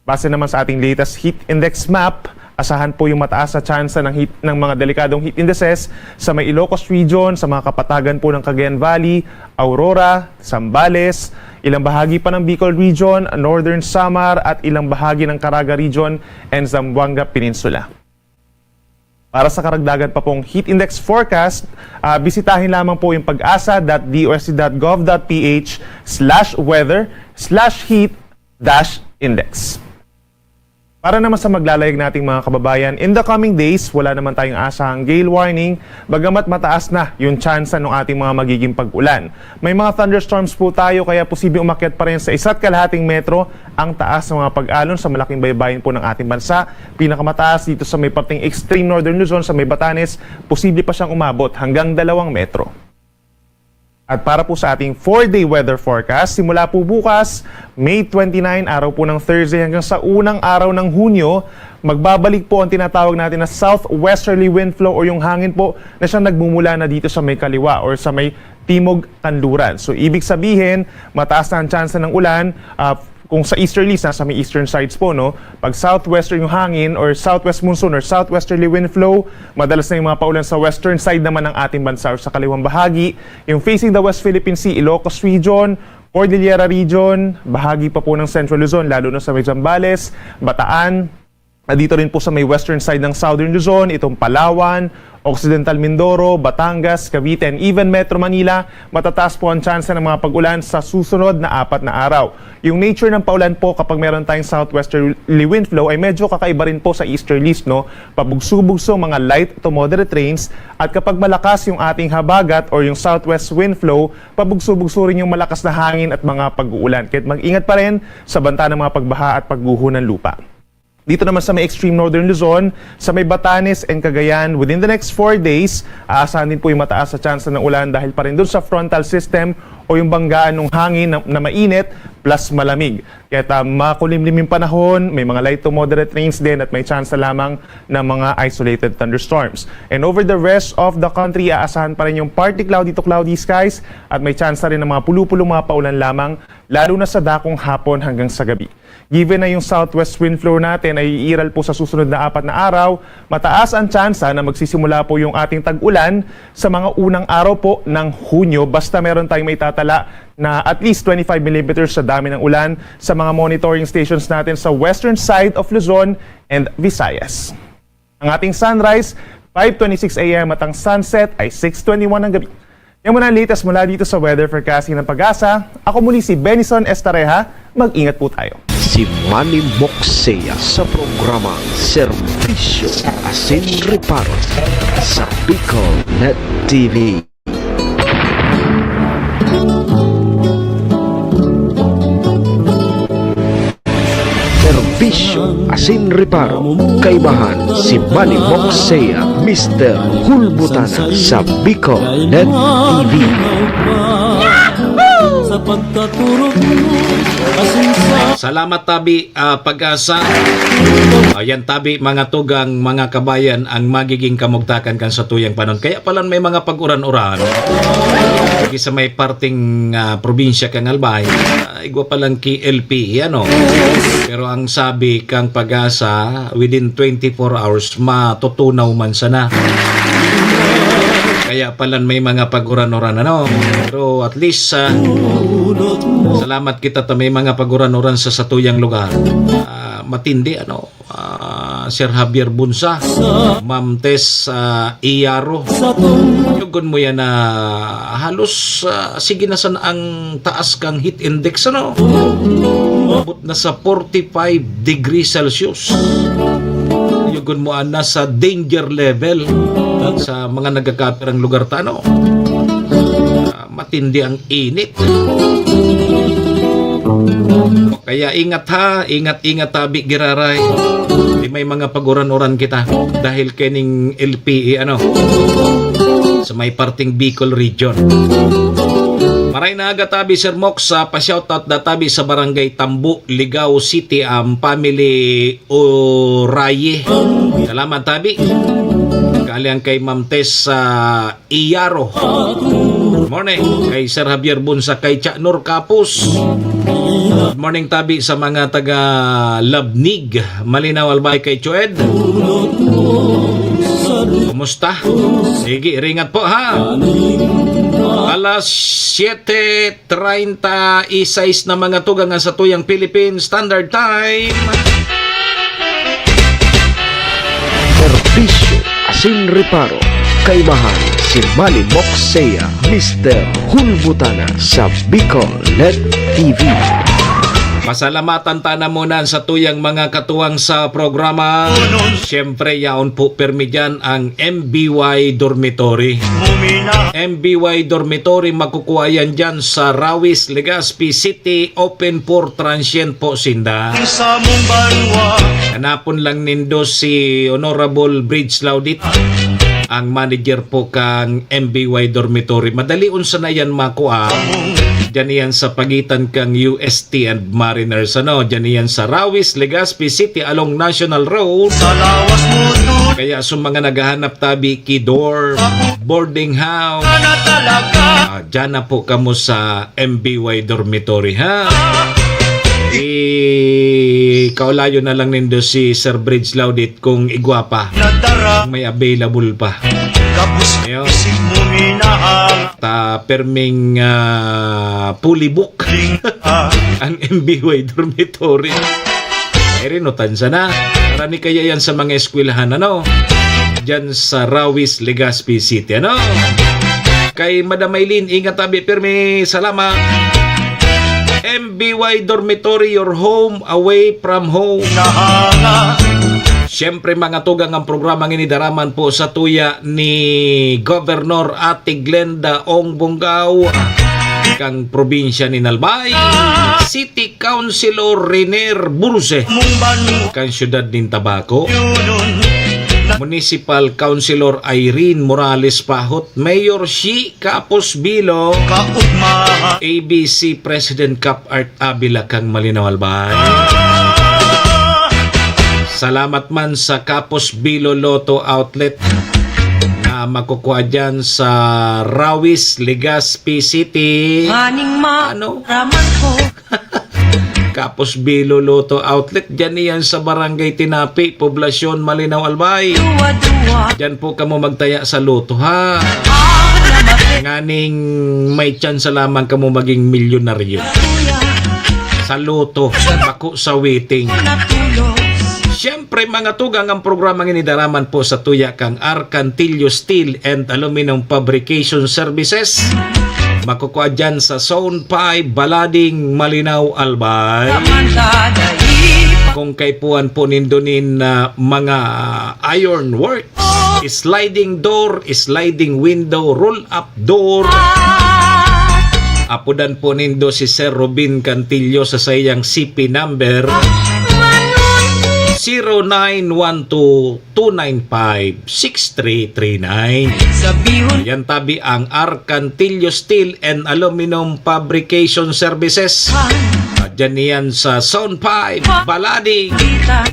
Base naman sa ating latest heat index map, asahan po yung mataas na tsansa ng heat, ng mga delikadong heat indices sa may Ilocos Region, sa mga kapatagan po ng Cagayan Valley, Aurora, Zambales, ilang bahagi pa ng Bicol Region, Northern Samar at ilang bahagi ng Caraga Region and Zamboanga Peninsula. Para sa karagdagan pa pong heat index forecast, ah, bisitahin lamang po yung pagasa dot D O S T dot gov dot P H slash weather slash heat dash index. Para naman sa maglalayag nating mga kababayan, in the coming days, wala naman tayong asahang gale warning, bagamat mataas na yung tsansa ng ating mga magiging pag-ulan. May mga thunderstorms po tayo, kaya posibleng umakyat pa rin sa isa't kalahating metro ang taas ng mga pag-alon sa malaking baybayin po ng ating bansa. Pinakamataas dito sa may parteng extreme northern Luzon, sa may Batanes, posible pa siyang umabot hanggang dalawang metro. At para po sa ating four-day weather forecast, simula po bukas, May twenty-nine, araw po ng Thursday, hanggang sa unang araw ng Hunyo, magbabalik po ang tinatawag natin na southwesterly wind flow o yung hangin po na siyang nagmumula na dito sa may kaliwa or sa may timog kanluran. So, ibig sabihin, mataas na ang tsansa ng ulan, ah, kung sa easterlies, nasa may eastern sides po, no? Pag southwestern yung hangin or southwest monsoon or southwesterly wind flow, madalas na yung mga paulan sa western side naman ng ating bansa or sa kaliwang bahagi. Yung facing the West Philippine Sea, Ilocos Region, Cordillera Region, bahagi pa po ng Central Luzon, lalo na sa may Zambales, Bataan, at dito rin po sa may western side ng Southern Luzon, itong Palawan, Occidental Mindoro, Batangas, Cavite, and even Metro Manila, matataas po ang tsansa ng mga pag-ulan sa susunod na apat na araw. Yung nature ng paulan po kapag meron tayong southwesterly wind flow ay medyo kakaiba rin po sa easterlies, no? Pabugso-bugso, mga light to moderate rains, at kapag malakas yung ating habagat or yung southwest wind flow, pabugso-bugso rin yung malakas na hangin at mga pag-uulan. Kaya mag-ingat pa rin sa banta ng mga pagbaha at pagguho ng lupa. Dito naman sa may extreme northern Luzon, sa may Batanes and Cagayan, within the next four days, aasahan din po yung mataas sa tsansa ng ulan dahil pa rin dun sa frontal system o yung banggaan ng hangin na, na mainit plus malamig. Kaya ta, makulimlim yung panahon, may mga light to moderate rains din at may tsansa lamang ng mga isolated thunderstorms. And over the rest of the country, aasahan pa rin yung partly cloudy to cloudy skies at may tsansa rin ng mga pulu-pulong mga paulan lamang, lalo na sa dakong hapon hanggang sa gabi. Given na yung southwest wind flow natin ay iiral po sa susunod na apat na araw, mataas ang tsansa na magsisimula po yung ating tag-ulan sa mga unang araw po ng Hunyo, basta meron tayong maitatala na at least twenty-five millimeters sa dami ng ulan sa mga monitoring stations natin sa western side of Luzon and Visayas. Ang ating sunrise, five twenty-six a m at ang sunset ay six twenty-one ng gabi. Yan muna ang latest mula dito sa weather forecasting ng PAGASA. Ako muli si Benison Estareja. Mag-ingat po tayo. Si Manny Moxea sa programang Serbisyo Asin Reparo sa Bicol Net T V. Serbisyo asin reparo, kaibahan si Manny Moxea, Mister Hulbutana sa Bicol Net T V. Salamat tabi, ah, PAGASA. Ayan tabi, mga tugang, mga kabayan, ang magiging kamugtakan kan satuyang panon. Kaya palan may mga pag-uran-uran. Lagi sa may parting, ah, probinsya kan Albay, ah, igwa palan ki L P E, ano. Pero ang sabi kang PAGASA, within twenty-four hours, matutunaw man sana. Kaya palan may mga pag-uran-uran, ano. Pero at least, ah, salamat kita ta may mga pag-uran-uran sa satuyang lugar. Ah, matindi, ano. Ah, Sir Javier Bunsa, Ma'am Tess, ah, Iyaro. Yugon mo yan na halos, ah, sige na san ang taas kang heat index, ano? Abot na sa forty-five degrees Celsius. Yugon mo, ah, nasa danger level sa mga nagkakapirang lugar ta, ano? Ah, matindi ang init. Kaya ingat ha, ingat-ingat tabi giraray. Di may mga paguran-uran kita dahil kening L P E, ano, sa may parting Bicol region. Maray na aga tabi, Sir Mox, sa pa-shoutout da tabi sa Barangay Tambo, Ligao City, ang family Oraye. Salamat tabi. Kalian kay Ma'am Tess sa Iyaro. Good morning kay Sir Javier Bunsa, kay Cha Nor Kapus. Good morning tabi sa mga taga Labnig. Malinaw albay kay Chued. Kumusta? Sige, ringat po ha. Alas siyete treinta y seis na mga tugang sa tuyang Philippine Standard Time. Serbisyo asin reparo. Kaibahan si Manny Moxea, Mister Hulbutana sa Bicol Net T V. Pasalamatan ta na muna sa tuyang mga katuwang sa programa. Siyempre, yaon po permi dyan ang M B Y Dormitory. M B Y Dormitory, makukuha yan dyan sa Rawis, Legazpi City, open for transient po sinda. Sa mong banwa. Hanapon lang nindo si Honorable Bridge Laudit. ang manager po kang M B Y Dormitory. Madali unsa na yan makua. Diyan yan sa pagitan kang U S T and Mariners, ano? Diyan yan sa Rawis, Legazpi City along National Road. Sa lawas mo, duda Kaya sa mga naghahanap tabi ki dorm, boarding house, na talaga. Ah, diyan na po kamo sa M B Y Dormitory, ha? Ikaulayon na lang nindo si Sir Bridge Laudit kung igwa pa. Nadara. Kung may available pa. Kapos Ayo. Isip mo minahal. Ta perming, ah, fully book Ding, ah. Ang M B Y Dormitory. Ay, rinutan sana. Marami kaya yan sa mga eskwelahan, ano? Diyan sa Rawis, Legazpi City, ano? Kay Madam Maylin, ingat tabi, pirmi, salamat. M B Y Dormitory, your home away from home. Nahanga. Siyempre, mga tugang, ang programa ngini daraman po sa tuya ni Governor Ate Glenda Ong Bongao, kang probinsya ni Albay, City Councilor Renier Burse, Mumban. Kang siyudad nin Tabaco, Yunun. Municipal Councilor Irene Morales Pahot, Mayor Shi Kapos Bilo, Kaugma. A B C President Cap Art Avila kang Malinao, Albay. Salamat man sa Kapos Bilo Lotto Outlet na makukuha dyan sa Rawis, Legazpi City. Maning ma- Ano? Raman ko. Kapos Bilo Lotto Outlet, dyan iyan sa Barangay Tinapi, Poblacion, Malinao, Albay. Duwa-duwa. Dyan po kamo magtaya sa lotto, ha? Nganing may tsansa lamang kamo maging milyonaryo. Sa lotto, bako sa waiting. Siyempre, mga tugang, ang programa ngini daraman po sa tuya kang Arcantillo Steel and Aluminum Fabrication Services. Makukuha dyan sa Zone five, Balading, Malinao, Albay. Kung kaipuhan po nindo nin, ah, mga iron work, sliding door, sliding window, roll-up door. Apodan po nindo si Sir Robin Cantillo sa saiyang C P number, zero nine one two, two nine five, six three three nine. Sabihon Yan tabi ang Arcantillo Steel and Aluminum Fabrication Services. Diyan iyan sa Zone five, Balading,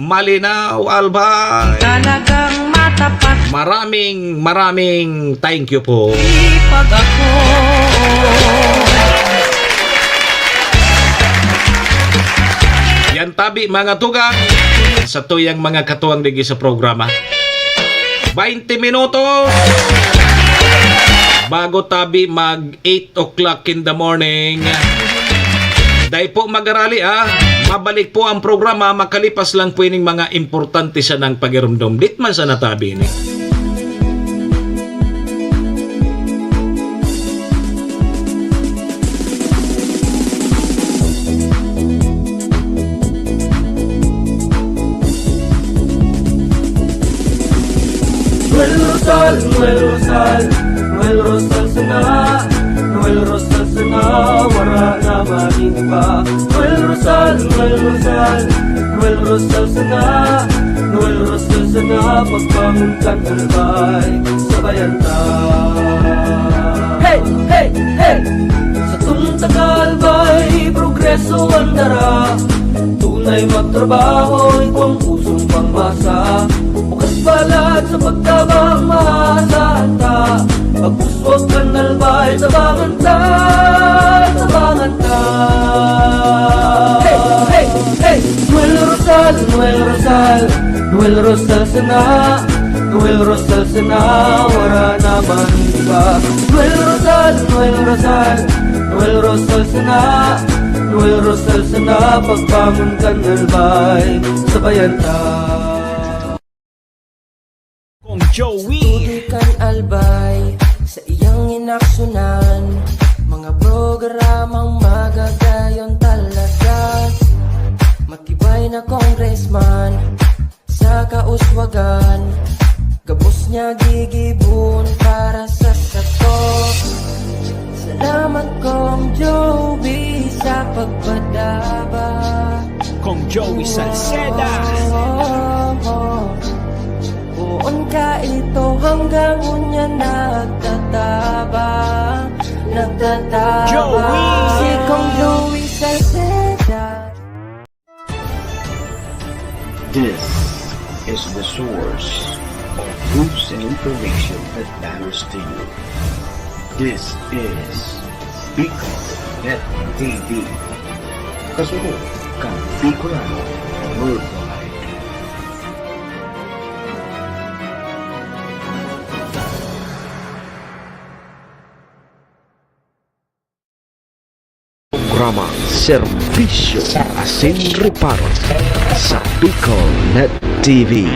Malinao, Albay. Talagang matapat. Maraming, maraming thank you po. Ipag ako. Yan tabi, mga tugang, sa tuyang mga katuwang digi sa programa. Baynte minutos bago tabi mag eight o'clock in the morning. Dai po magarali, ah. Mabalik po ang programa makalipas lang po ining mga importante sanang pagirumdom. Dit man sa natabi ini. Noel Rosal, Noel Rosal, Noel Rosal sana, Noel Rosal sana, wala na maging iba. Noel Rosal, Noel Rosal, Noel Rosal sana, Noel Rosal sana, pagbangon kan Albay, sabayan ta. Hey, hey, hey! Satong taga Albay, progreso an dara. Tunay magtrabaho, igwang pusong pangmasa. Bukas balat sa pagtabang, maasahan ta. Pagpuswag kan Albay, tabangan ta, tabangan ta. Hey, hey, hey! Noel Rosal, Noel Rosal, Noel Rosal sana, Noel Rosal sana, wala na man iba. Noel Rosal, Noel Rosal, Noel Rosal sana, Noel Rosal sana, pagbangon kan Albay, sabayan ta. Kong Joey. Tudoy kan Albay, sa iyang inaksyunan, mga programang magagayon talaga. Matibay na congressman, sa kauswagan, gabos niya gigibon para sa sato. Salamat, Kong Joey, sa pagpadaba. Kong Joey Salceda. Oh, oh, oh. Unka ito hanggang unya nagtataba, nagtataba. Joey! Si Kong Louie Salceda. This is the source of news and information that matters to you. This is Bicol Net T V. Kasunod kan Bicolano Worldwide. Programa Serbisyo asin Reparo sa Bicol Net T V.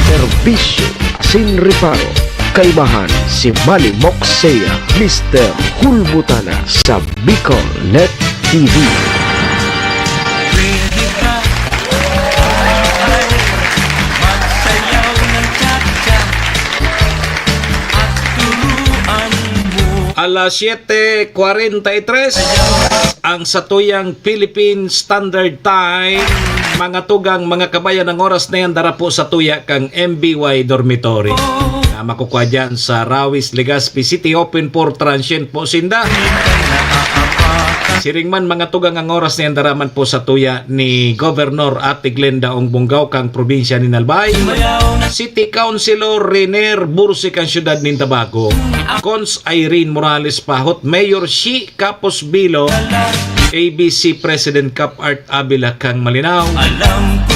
Serbisyo asin Reparo, kaibahan si Manny Moxea, Mister Hulbutana sa Bicol Net T V. Alas siyete kwarenta y tres ang satuyang Philippine Standard Time. Mga tugang, mga kabayan, ang oras na yan dara po sa tuya kang M B Y Dormitory. Na makukuha dyan sa Rawis, Legazpi City, open for transient po sinda. Siring man, mga tugang, ang oras na yan dara man po sa tuya ni Governor Ate Glenda Ong Bongao kang probinsya nin Albay, City Councilor Renier Bursi kang siyudad nin Tabaco, Cons Irene Morales Pahot, Mayor Shi Capos Bilo, A B C President Cap Art Avila kang Malinao,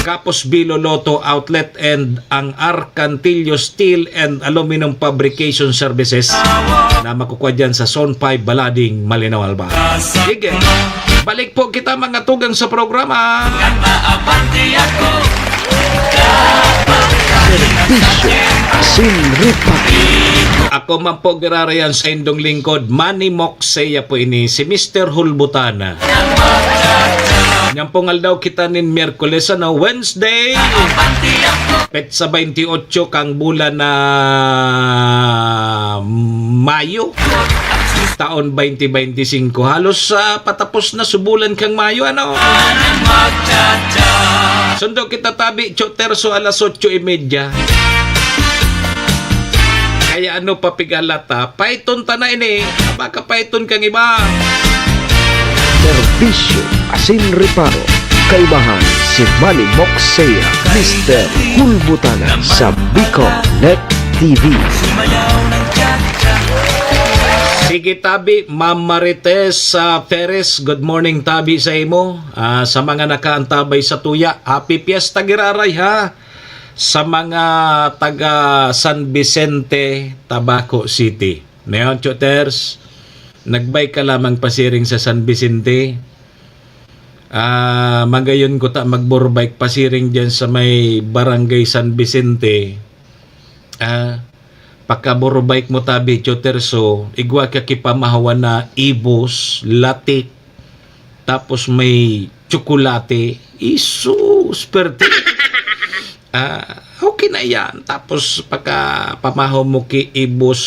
Capos Bilo Lotto Outlet and ang Arcantillo Steel and Aluminum Fabrication Services na makukuha dyan sa Zone five, Balading, Malinao, Albay. Sige. Balik po kita, mga tugang, sa programa. Serbisyo asin Reparo. Ako man po, giraray an saindong lingkod, Manny Moxea po ini, si Mister Hulbutana. Nyan pong aldaw kita nin Miyerkules, ano, Wednesday, petsa baynti otso kang bulan na Mayo, taon baynti baynti singko. Halos, ah, patapos na su bulan kang Mayo, ano? Sundo kita tabi, Cho Terso, alas otso y media. Kaya ano pa pigalat, ha? Paiton ta na ini. Baka paiton kang iba. Serbisyo asin Reparo, kaibahan si Manny Moxea, Mister Hulbutana sa Bicol Net T V. Sige, tabi, Ma'am Marites, ah, Perez, good morning, tabi, sa imo. Ah, sa mga nakaantabay sa tuya, Happy Fiesta giraray, ha? Sa mga taga San Vicente, Tabaco City. Ngayon, Choters, nagbay ka lamang pasiring sa San Vicente. Ah, magayon ko ta magburbike pasiring diyan sa may Barangay San Vicente. Ah, pagkaburbike mo tabi, Choterso, igwa ka kipamahawan na ibos, latik, tapos may tsokolate. Isus, perte. Ah, okay na yan. Tapos pagka pamahaw mo ki ibos,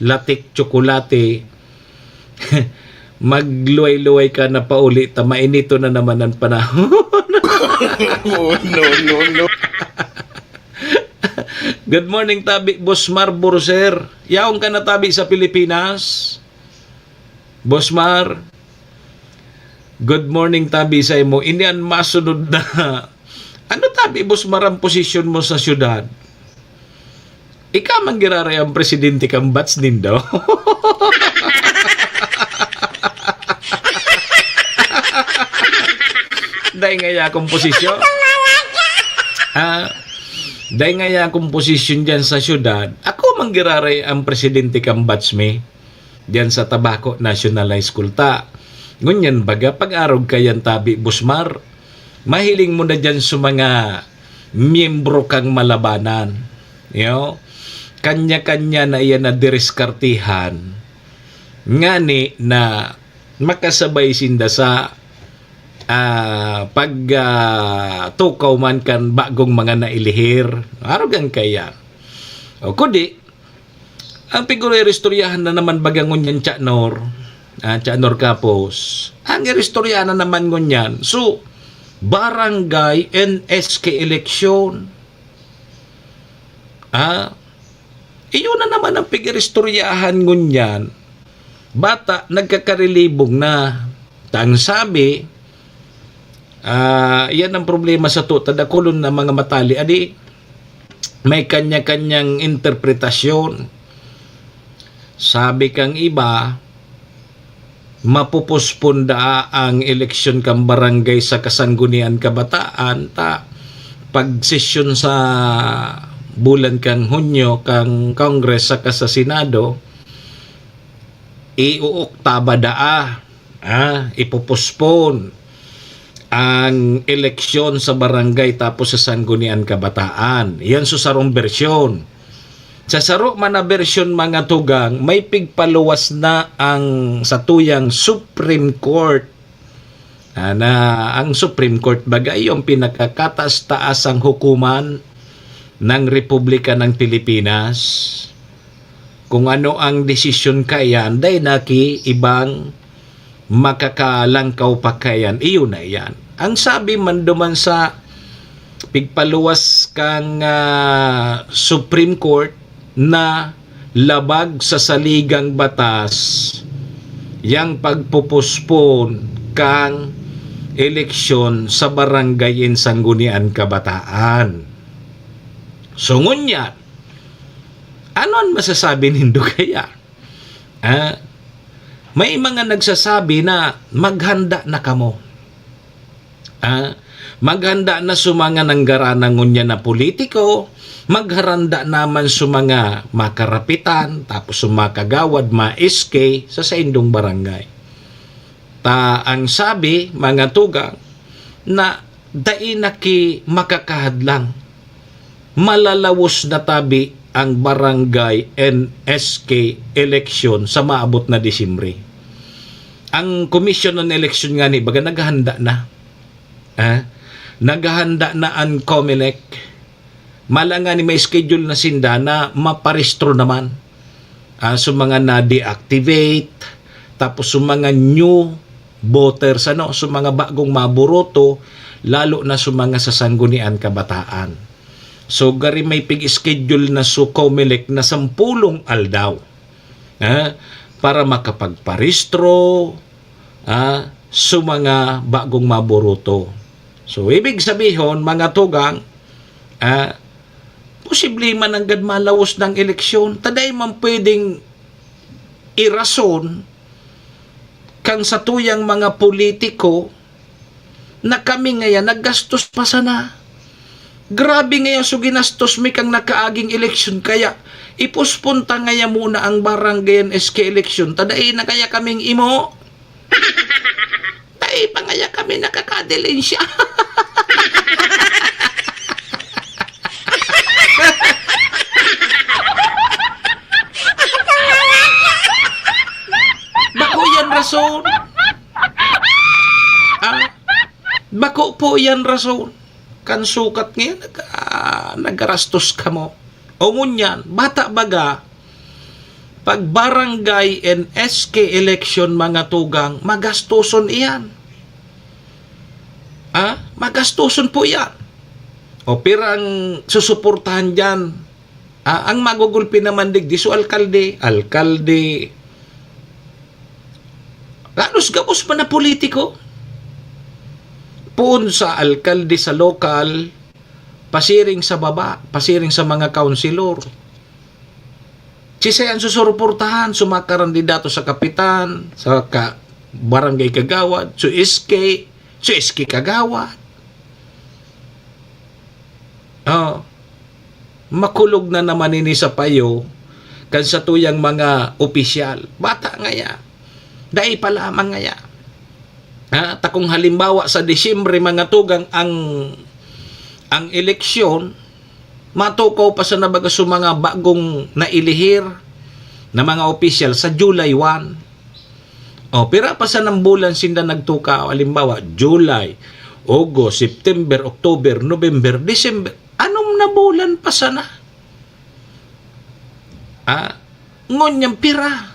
latik, tsokolate, magluway-luway ka na pauli ta mainito na naman ang panahon. Oh, no, no, no. Good morning, tabi, Boss Mar Borser. Yaon ka na, tabi, sa Pilipinas? Boss Mar, good morning, tabi, sa imo. Ini an masunod na. Ano, tabi, Boss Mar, ang posisyon mo sa syudad? Ika man giraray ang presidente kan batch nindo. Dai ngaya akong posisyon. Ah, dai ngaya akong posisyon diyan sa syudad. Ako man giraray ang presidente kan batch mi diyan sa Tabaco National High School ta. Ngunyan baga, pag-arog ka yan, tabi, Boss Mar. Mahiling mo na diyan sa mga miyembro kang malabanan. Yo? Kanya-kanya na iyan na diriskartihan. Ngani na makasabay sinda sa, ah, pag, ah, tukaw man kan bagong mga nailihir. Arog an kaya. O kundi, ang piguro iristoryahan na naman baga ngunyan, Tiya Nor. Ah, Tiya Nor Capos. Ang iristoryahan na naman ngunyan. So, Barangay and S K election. Ah, iyon na naman ang pag-iristoryahan ngunyan. Bata, nagkakarilibong na. Tang sabi, ah, yan ang problema sa tuta, dakulon na mga matali. Adi, may kanya-kanyang interpretasyon. Sabi kang iba, mapupuspon daa ang eleksyon kan barangay sa Kasanggunian Kabataan, ta pagsesyon sa bulan kan Hunyo kan Congress saka sa Senado, iuoktaba daa, ah, ipopospon ang eleksyon sa barangay tapos sa Sanggunian Kabataan. Yan sa sarong bersyon. Sa saro man na bersyon, mga tugang, may pigpaluwas na ang satuyang Supreme Court. Ah, na ang Supreme Court baga yung pinakakataas-taasang hukuman ng Republika ng Pilipinas. Kung ano ang desisyon kaiyan, dai na ki ibang makakalangkaw pa kaiyan. Iyo na iyan. Ang sabi man duman sa pigpaluwas kang, ah, Supreme Court na labag sa saligang batas yang pagpopospon kang eleksyon sa barangay in Sanggunian Kabataan. So, ngunyan, ano an masasabi nindo kaya? Ah, may mga nagsasabi na maghanda na kamo. Ah, maghanda na sa mga nanggarana ngunyan na politiko, magharanda naman sa mga makarapitan, tapos sa mga kagawad, mga S K, sa saindong barangay. Ta ang sabi, mga tugang, na dai na ki makakahadlang. Malalawos na tabi ang barangay and S K eleksyon sa maabot na Disyembre. Ang Commission on Election ngani, baga naghahanda na. Ah, naghahanda na an Comelec. Mala ngani may schedule na sinda na maparehistro naman. Ah, so mga na-deactivate, tapos so mga new voters, ano, so mga bagong maburoto, lalo na so mga sa Sanggunian Kabataan. So, gari may pig-schedule na so Comelec na sampulong aldaw, ah, para makapagparehistro, ah, so mga bagong maburoto. So, ibig sabihon, mga tugang, ah, posible man nanggad malawos ng eleksyon. Ta dai man pwedeng irason kan satuyang mga politiko na kami ngayan naggastos pa sana. Grabe ngayon so ginastos mi kang nakaaging eleksyon, kaya ipospon ta ngayon muna ang barangay and S K eleksyon. Ta dai na kaya kaming imo. Dai pa ngaya kami nakakadilensya. Bako yan rason. Ah, bako po yan rason. Kan sukat ngayon, nag-, ah, nagarastos kamo. O ngunyan, bata baga, pag barangay and S K election, mga tugang, magastoson iyan. Ah, magastoson po iyan. O pirang susuportahan diyan? Ah, ang magugulpi naman digdi, so alkalde, alkalde. Halos gabos man na politiko. Poon sa alkalde sa lokal, pasiring sa baba, pasiring sa mga kaunsilor. Siisay an susuportahan, sa mga karandidato sa kapitan, sa ka-, barangay kagawad, sa S K, sa S K kagawad. Oh. Makulog na naman ini sa payo kan satuyang mga opisyal. Bata ngaya. Dai pa lamang ngaya. Ha? Ta kung halimbawa sa Disyembre, mga tugang, ang, ang eleksyon, matukaw pa sana baga sa mga bagong nailihir na mga opisyal sa July one. O, pira pa sanang bulan sinda nagtukaw? Halimbawa, July, August, September, October, November, December. Anom na bulan pa sana? Ah, ngunyan pira?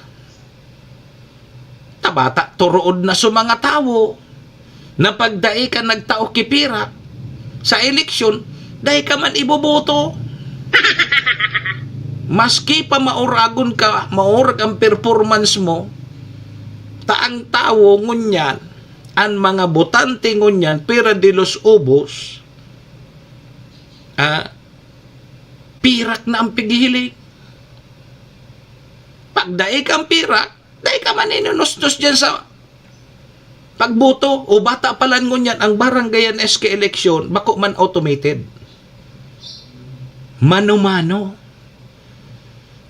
Ta bata, turood na sa mga tawo. Na pag dai ka nagtao ki pirak sa eleksyon, dai ka man iboboto. Maski pa mauragon ka, maurag ang performance mo, ta ang tawo ngunyan, ang mga botante ngunyan, pira de los ubos, ah, pirak na ang pighihiling. Pag dai kang pirak, dai ka man inunustos dyan sa pagboto. O bata pa lang ngunyan, ang barangay and S K election, bako man automated. Mano-mano.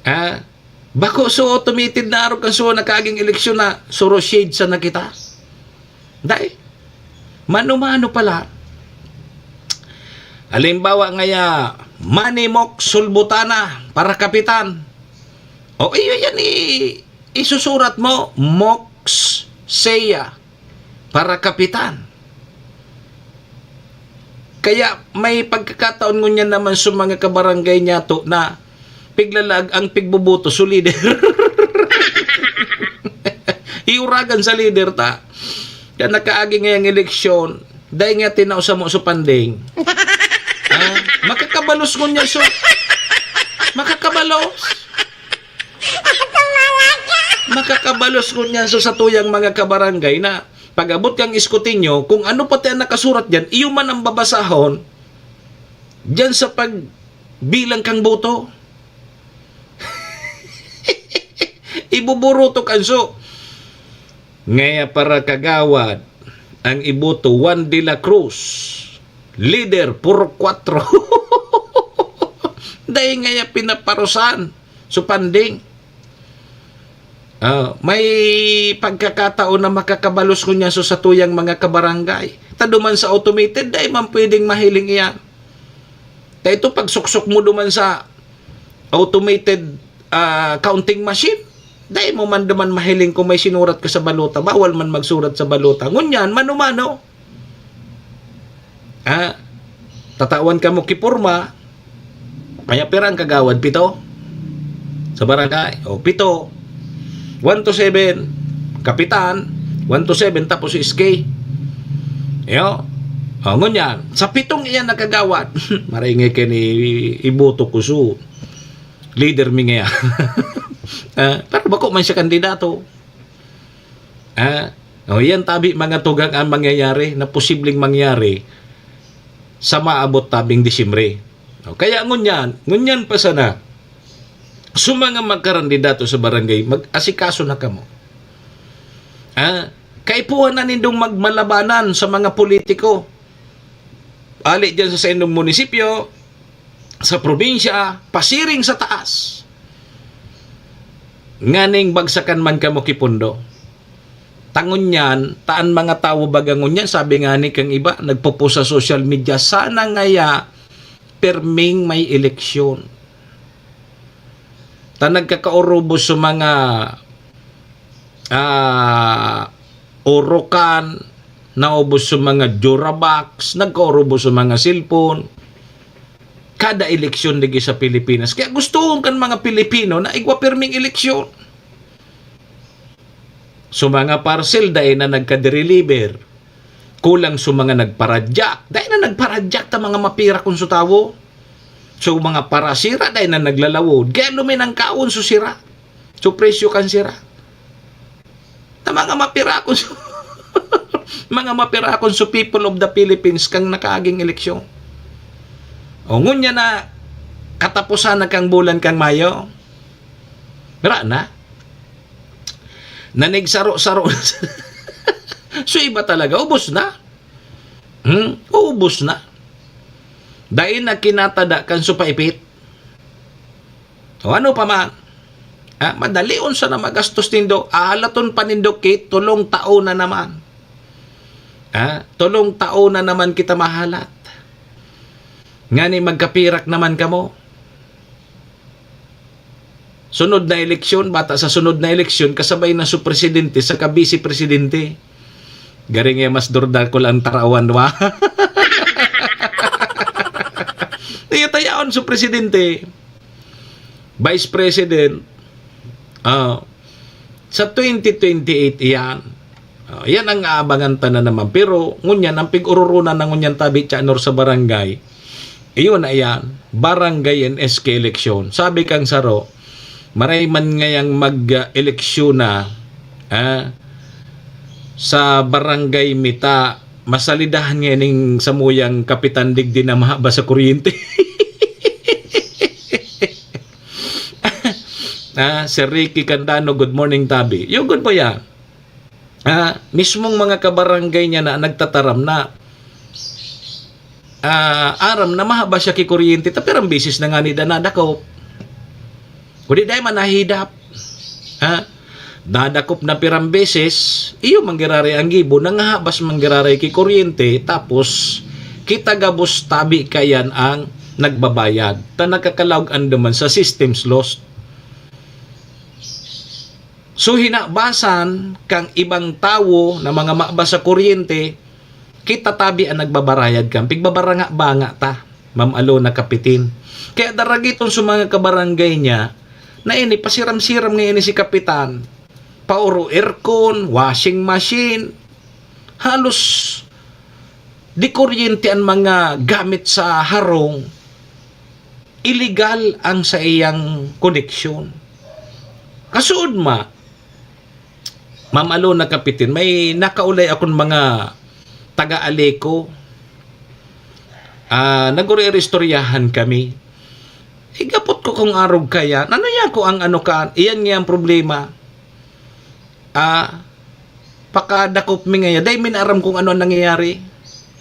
Ah, bako so automated na arog kan so nakaaging eleksyon na suro shade sa nakita. Dai. Mano-mano pala. Halimbawa ngaya, Manny Mox Sulbutana para kapitan. O iyo yan, i-, isusurat mo, Mox Seya para kapitan. Kaya may pagkakataon ngunyan naman sa mga kabarangay niyato na piglalag ang pigboboto sa leader. Iuragan sa leader ta. Kaya nakaagi ngayang eleksyon, dahil nga tinao sa mo sa panding. Ah, makakabalos ngunyan so, makakabalos. Makakabalos ngunyan so sa tuyang mga kabarangay na pag-abot kang Escoteño, kung ano pati ang nakasurat dyan, iyo man ang babasahon dyan sa pagbilang kang boto. Ibuburutok an so. Ngaya para kagawad, ang iboto, Juan de la Cruz, leader, puro kwatro. Dahil ngaya pinaparusan, so panding. Ah, may pagkakataon na makakabalos ngunyan so sa tuyang mga kabarangay. Ta duman sa automated, dai man pwedeng mahiling iyan. Ta ito, pagsuksok mo duman sa automated, ah, counting machine, dai mo man duman mahiling kung may sinurat ka sa balota. Bawal man magsurat sa balota. Ngunyan, mano-mano. Ah, tatawan ka mo ki porma, kaya pira ang kagawad? Pito? Sa barangay? O, pito. One to seven, kapitan. One to seven, tapos si S K. Yo. O, ngunyan, sa pitong iyan na kagawad, maringay ka ni iboto ko su leader mi ngaya. Ah, pero bako man siya kandidato. Ah, o, yan tabi mga tugang ang mangyayari na posibleng mangyari sa maabot tabing Disyembre. O, kaya ngunyan, ngunyan pa sana, sa mga magkarandidato sa barangay, mag-asikaso na kamo. Ah, kaipuhan na nindong magmalabanan sa mga politiko. Ali dyan sa saindong munisipyo, sa probinsya, pasiring sa taas. Nganing bagsakan man kamo ki pondo. Ta ngunyan, ta an mga tawo baga ngunyan, sabi nga ni kang iba, nagpopost sa social media, sana ngaya perming may eleksyon. Ta nagkakaurubos sa mga, ah, urukan, naubos sa mga Durabox, nagkaurubos sa mga cellphone. Kada eleksyon digi sa Pilipinas. Kaya gustohon kan mga Pilipino na igwa pirming eleksyon. So, mga parcel, dai na nagka-deliver. Kulang so mga nagparadyak. Dai na nagparadyak ta mga mapira kun so tawo. So, mga parasira, dai na naglalawod. Kaya luminang kaon so sira. So, presyo kan sira. Na mga mapira kun so, mga mapira kun so people of the Philippines kang nakaaging eleksyon. O, ngunya na katapusan na kang bulan kang Mayo. Mira na. Nanigsaro-saro na sa so iba talaga, ubos na. Hmm? Ubos na. Dai na kinatada kan supaipit. O ano pa man? Ah, madalion sana magastos nindo. Ahalaton pa nindo ki tolong taon na naman. Ah, tolong taon na naman kita mahalat. Ngani magkapirak naman kamo. Sunod na eleksyon, bata sa sunod na eleksyon, kasabay na su presidente saka vice presidente. Garing eh, mas durdakol ang tarawan, wa? Tayatayaon su presidente, vice president, ah, sa twenty twenty-eight iyan. Oh, yan ang aabangan ta na naman. Pero ngunyan, ang pig-ururunan na ngunyan tabi, Chanor, sa barangay, iyon na yan, barangay and S K eleksyon. Sabi kang saro, maray man ngayang mag-eleksyon na, ah, sa barangay mita, masalidahan ngayon ning samuyang kapitan digdi na mahaba sa kuryente. Ah, Sir Ricky Candano, good morning, tabi. Yo, good po yan. Ah, mismong mga kabarangay niya na nagtataram na, ah, aram na mahaba siya ki kuryente, ta pirang beses na ngani da nadakop. Kundi dai man nahidap. Ha? Nadakop na pirang beses, iyo manggiraray ang gibo, nangahabas manggiraray ki kuryente, tapos kita gabos tabi kayan ang nagbabayad. Ta nakakalaog andaman sa system's lost. So, hinabasan kang ibang tawo na mga mabas sa kuryente, kita tabi ang nagbabarayad kan pigbabaranga-banga ta, Ma'am Alona Kapitin. Kaya daragiton sa mga kabarangay niya, na ini, pasiram-siram ngayon si Kapitan. Paoro aircon, washing machine. Halos di kuryente ang mga gamit sa harong, iligal ang sa iyang koneksyon. Kasuod ma, Ma'am Alona Kapitin, may nakaulay akong mga taga-Aleco. Ah, naguriristoryahan kami. Igapot ko kung arog kaya, ano niya ko ang ano ka, iyan niya ang problema. Ah, pakadakop mi ngaya, dai mi na aram kung ano ang nangyayari.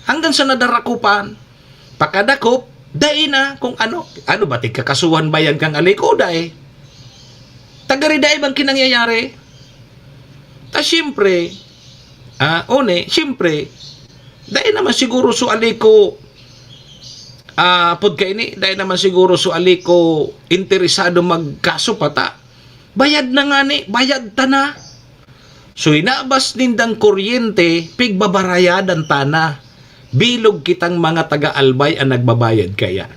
Hanggang sa nadarakupan, pakadakop, dai na kung ano. Ano ba, tigkakasuhan ba yan kang Aleco, dai? Tagari dai bang kinangyayari? Ta siyempre, ah, one, siyempre, dai naman siguro so Aleco, ah, pod kaini, dai naman siguro so Aleco interesado magkaso pa ta. Bayad na ngani, bayad ta na. So, inabas nindang kuryente, pigbabarayadan ta na. Bilog kitang mga taga-Albay ang nagbabayad kaya.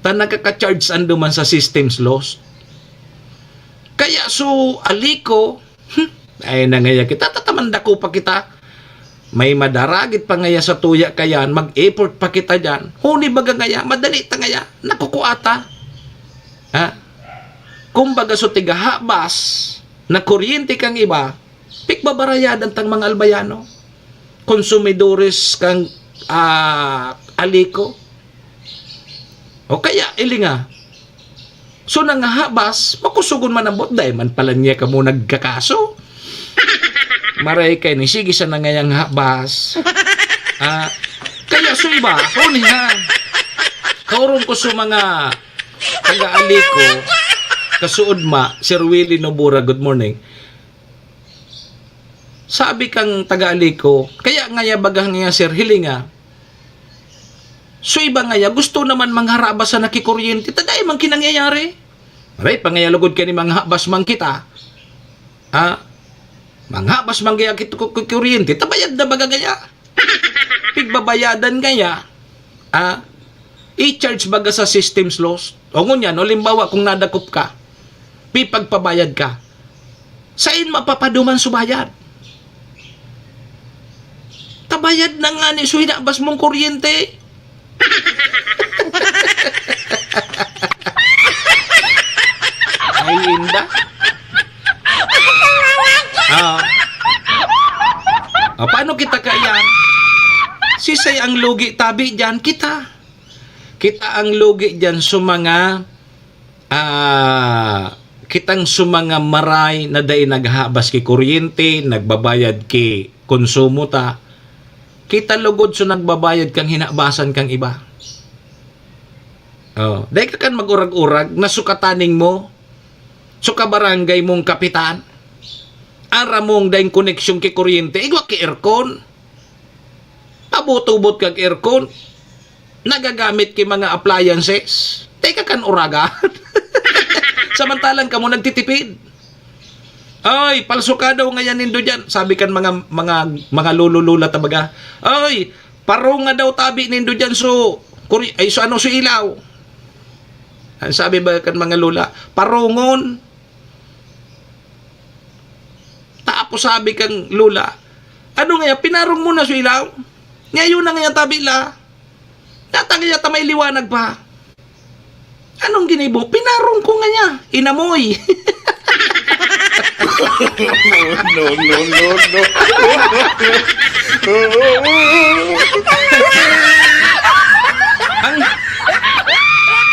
Ta nakaka-charge anduman sa system's lost. Kaya so, Aleco, hmm, ay na ngaya kita, tataman dako pa kita. May madaragit pa ngaya sa tuya kayan, mag-effort pa kita diyan. Huni baga ngaya, madali ta ngaya, nakukuha ta. Ha? Kumbaga, so tigahabas na kuryente kang iba, pigbabarayadan tang mga Albayano, konsumidores kang, ah, Aleco. O kaya, ilinga. So, nangahabas, makusugon man ang buot, dai man pala niya kamo nagkakaso. Maray kay ni, sige sana ngayang habas. Ah, kaya so iba, hunihan. Kaurong ko sa mga taga-Aleco, kasuod ma, Sir Willie Nobura, good morning. Sabi kang taga-Aleco, kaya ngaya baga ngaya, sir, hilinga. So iba ngaya, gusto naman mangharabas sa nakikuryente, ta dai man kinangyayari. Aray, pangaya lugod kay ni manghabas man kita. Ha? Manghabas man kaya kita ku-, ku-, kuryente, ta bayad na baga ngaya. Pigbabayadan ngaya, ha? I-charge baga sa system's loss. O ngunyan, halimbawa, kung nadakop ka, pipagpabayad ka. Sain mapapaduman so bayad? Tabayad na ngani so hinabas mong kuryente. Ay, inda. Ah. Ah, paano kita kaya? Sisay ang lugi tabi diyan? Kita. Kita ang lugi diyan sa mga, ah, kitang sa mga maray na dai naghabas ki kuryente, nagbabayad ki konsumo ta. Kita lugod so nagbabayad kang hinabasan kang iba. Oh, dai ka kan mag-urag-urag, nasukataning mo, so kabarangay mong kapitan, aram mong daing koneksyon ki kuryente, igwa ki aircon. Pabutubot kag aircon, nagagamit ki mga appliances. Teka kan uraga. Samantalang kamo nagtitipid. Ay, palso ka daw ngayan nindo diyan. Sabi kan mga, mga, mga lolo-lola ta baga, "Ay, parunga daw tabi nindo diyan so, kuri-, ay, so ano, so ilaw." Ang sabi ba kan mga lola, "Parungon." Tapos sabi kan lola, "Ano ngaya, pinarong mo na su ilaw? Ngayon na ngaya tabi la. Nata ngaya ta may liwanag pa." "Anong ginibo?" "Pinarong ko ngaya, inamoy." No, no, no, no. Ang,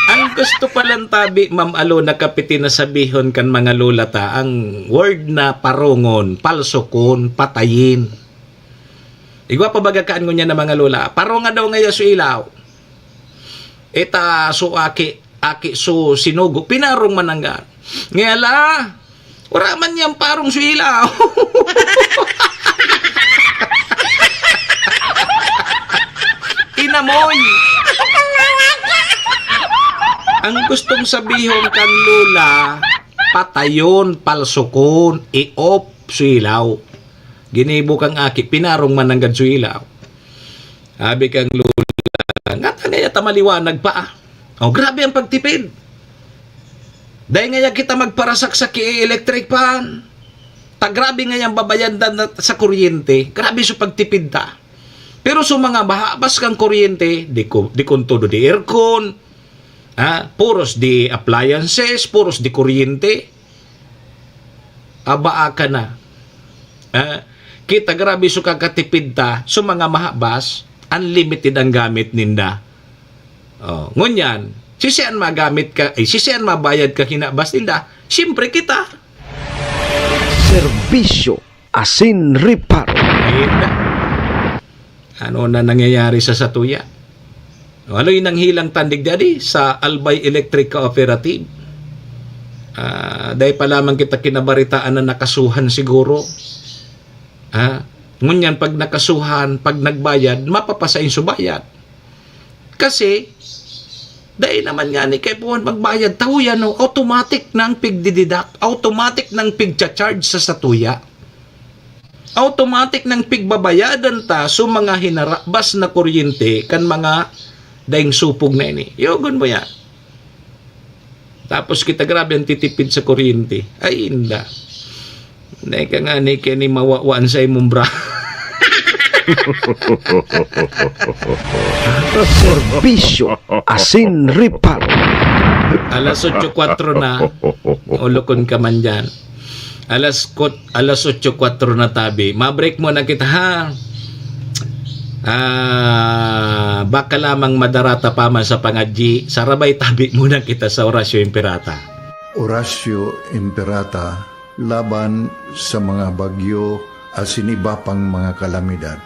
ang gusto palan tabi, Ma'am Alona, kapiti na sabihon kan mga lola ta, ang word na parongon, palsokon, patayin. Igwa pa baga kaan ngunyan na mga lola, "Paronga daw ngaya su ilaw. Ita su aki, aki su sinugo, pinarong man nanggad." Ngaya la, wara man niyang parong su ilaw. Inamoy. Ang gustong sabihon kan lola, patayon, palsokon, i-off su ilaw. Ginibo kang aki, pinarong man nanggad su ilaw. Sabi kang lola, "Ngata ngaya ta maliwanag pa, ah." Oh, grabe ang pagtipid. Dai ngaya kita magparasak sa ki-, electric fan. Ta grabe ngaya ang babayadan na sa kuryente. Grabe su pagtipid ta. Pero su mga mahabas kang kuryente, di ko, di kun todo di aircon, ha? Puros di appliances, puros di kuryente. Abaa ka na. Ah, kita grabe su kakatipid ta, su mga mahabas, unlimited ang gamit ninda. Oh, ngunyan, sisian magamit ka, eh, sisian mabayad ka kinabas ninda? Siyempre kita. Serbisyo asin reparo. Ayun na. Ano na nangyayari sa satuya? Haloy nang hilang tandig dadi sa Albay Electric Cooperative. Ah, dai pa lamang kita kinabaritaan na nakasuhan siguro. Ah, ngunyan pag nakasuhan, pag nagbayad, mapapasain su bayad. Kasi, dai naman ngani kaipuhan magbayad, ta huya no, automatic na ang pigdididak, automatic na ang pigcha-charge sa satuya. Automatic nang pigbabayadan ta su mga hinarabas na kuryente kan mga daing supog na ini. Yogon mo yan. Tapos kita grabe ang titipid sa kuryente. Ay, inda. Dai ka ngani kaya ni mawawaan sa imong bra. Serbisyo asin reparo. Alas otso kwatro na. Ulokon ka man dyan. Alas kot-, alas otso kwatro na tabi. Ma-break muna kita, ha? Ah, baka lamang madarata pa man sa pangadyi. Sarabay tabi muna kita sa Orasyo Imperata. Orasyo Imperata laban sa mga bagyo asin iba pang mga kalamidad.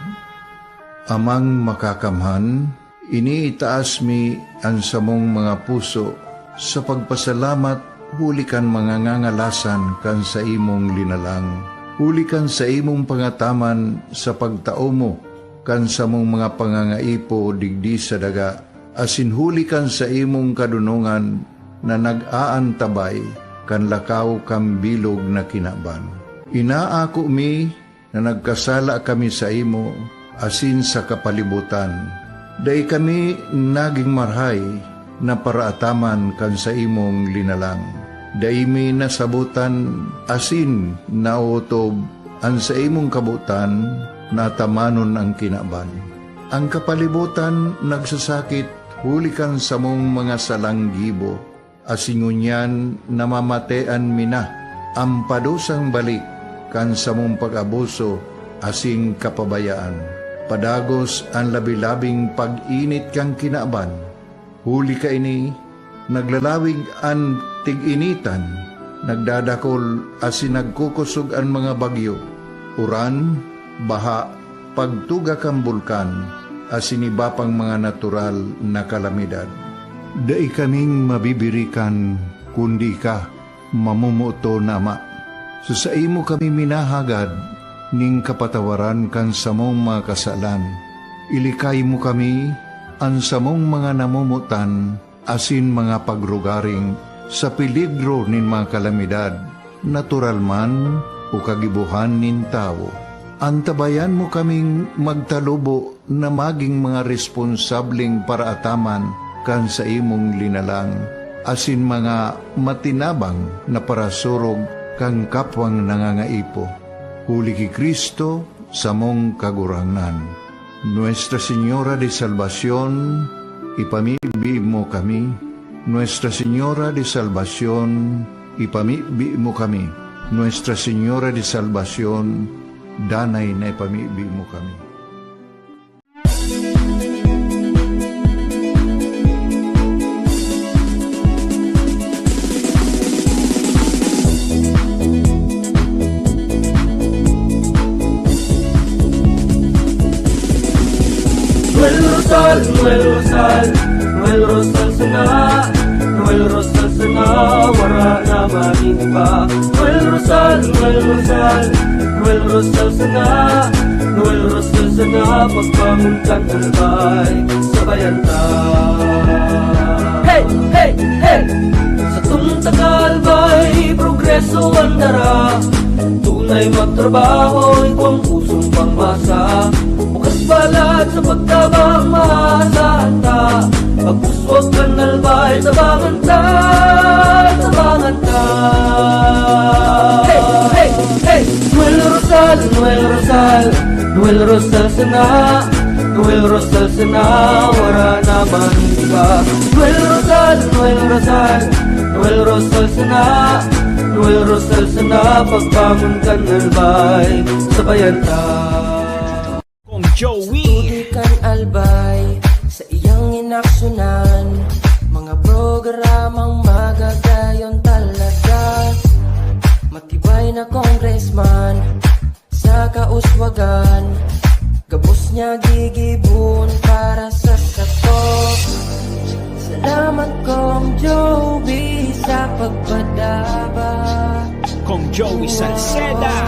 Amang Makakamhan, iniitaas mi an samong mga puso sa pagpasalamat huli kan mga ngangalasan kan saimong linalang, huli kan saimong pangataman sa pagtao mo kan samong mga pangangaipo digdi sa daga, asin huli kan saimong kadonongan na nag-aantabay kan lakaw kan bilog na kinaban. Inaako mi na nagkasala kami saimo asin sa kapalibotan. Dai kami nagin marahay na paraataman kan saimong linalang. Dai mi nasabotan asin naotob an saimong kabotan na atamanon an kinaban. An kapalibotan nagsasakit huli kan samong mga salang gibo, asin ngunyan namamatean mi na an padusang balik kan samong pag-abuso asin kapabayaan. Padagos an labi-labing pag-init kan kinaban. Huli kaini, naglalawig an tig-initan, nagdadakol asin nagkukosog an mga bagyo, uran, baha, pagtuga kan bulkan, asin iba pang mga natural na kalamidad. Dai kaming mabibirikan kundi ika, mamomoton na Ama. Sa saimo kami minahagad nin kapatawaran kan samong mga kasalan. Ilikay mo kami, an samong mga namomotan, asin mga pagrugaring sa peligro nin mga kalamidad, natural man o kagibohan nin tawo. Antabayan mo kaming magtalubo na magin mga responsableng paraataman kan saimong linalang, asin mga matinabang na parasurog kan kapwang nangangaipo. Huli ki Cristo, samong Kagurangnan. Nuestra Señora de Salvacion, ipamibi mo kami. Nuestra Señora de Salvacion, ipamibi mo kami. Nuestra Señora de Salvacion, danay na ipamibi mo kami. Noel Rosal, Noel Rosal, Noel Rosal sana, Noel Rosal sana, wara na maning iba. Noel Rosal, Noel Rosal, Noel Rosal sana, Noel Rosal sana, pagbangon kan albay, sabayan ta. Hey, hey, hey! Satong taga Albay, progreso an dara. Tunay magtrabaho, igwang pusong pangmasa. Bukas palad sa pagtabang, maasahan ta. Pagpuswag kan Albay, tabangan ta, tabangan ta. Hey, hey, hey! Noel Rosal, Noel Rosal, Noel Rosal sana, Noel Rosal sana, wara na man iba. Noel Rosal, Noel Rosal, Noel Rosal sana, Noel Rosal sana, pagbangon kan Albay, sabayan ta. Kong Joey. Tubig kan Albay, sa iyang inaksyonan, mga programang magagayon talaga. Matibay na congressman, sa kauswagan, gabos niya gigibon para sa sato. Salamat, Kong Joey, sa pagpadaba. Kong Joey Salceda.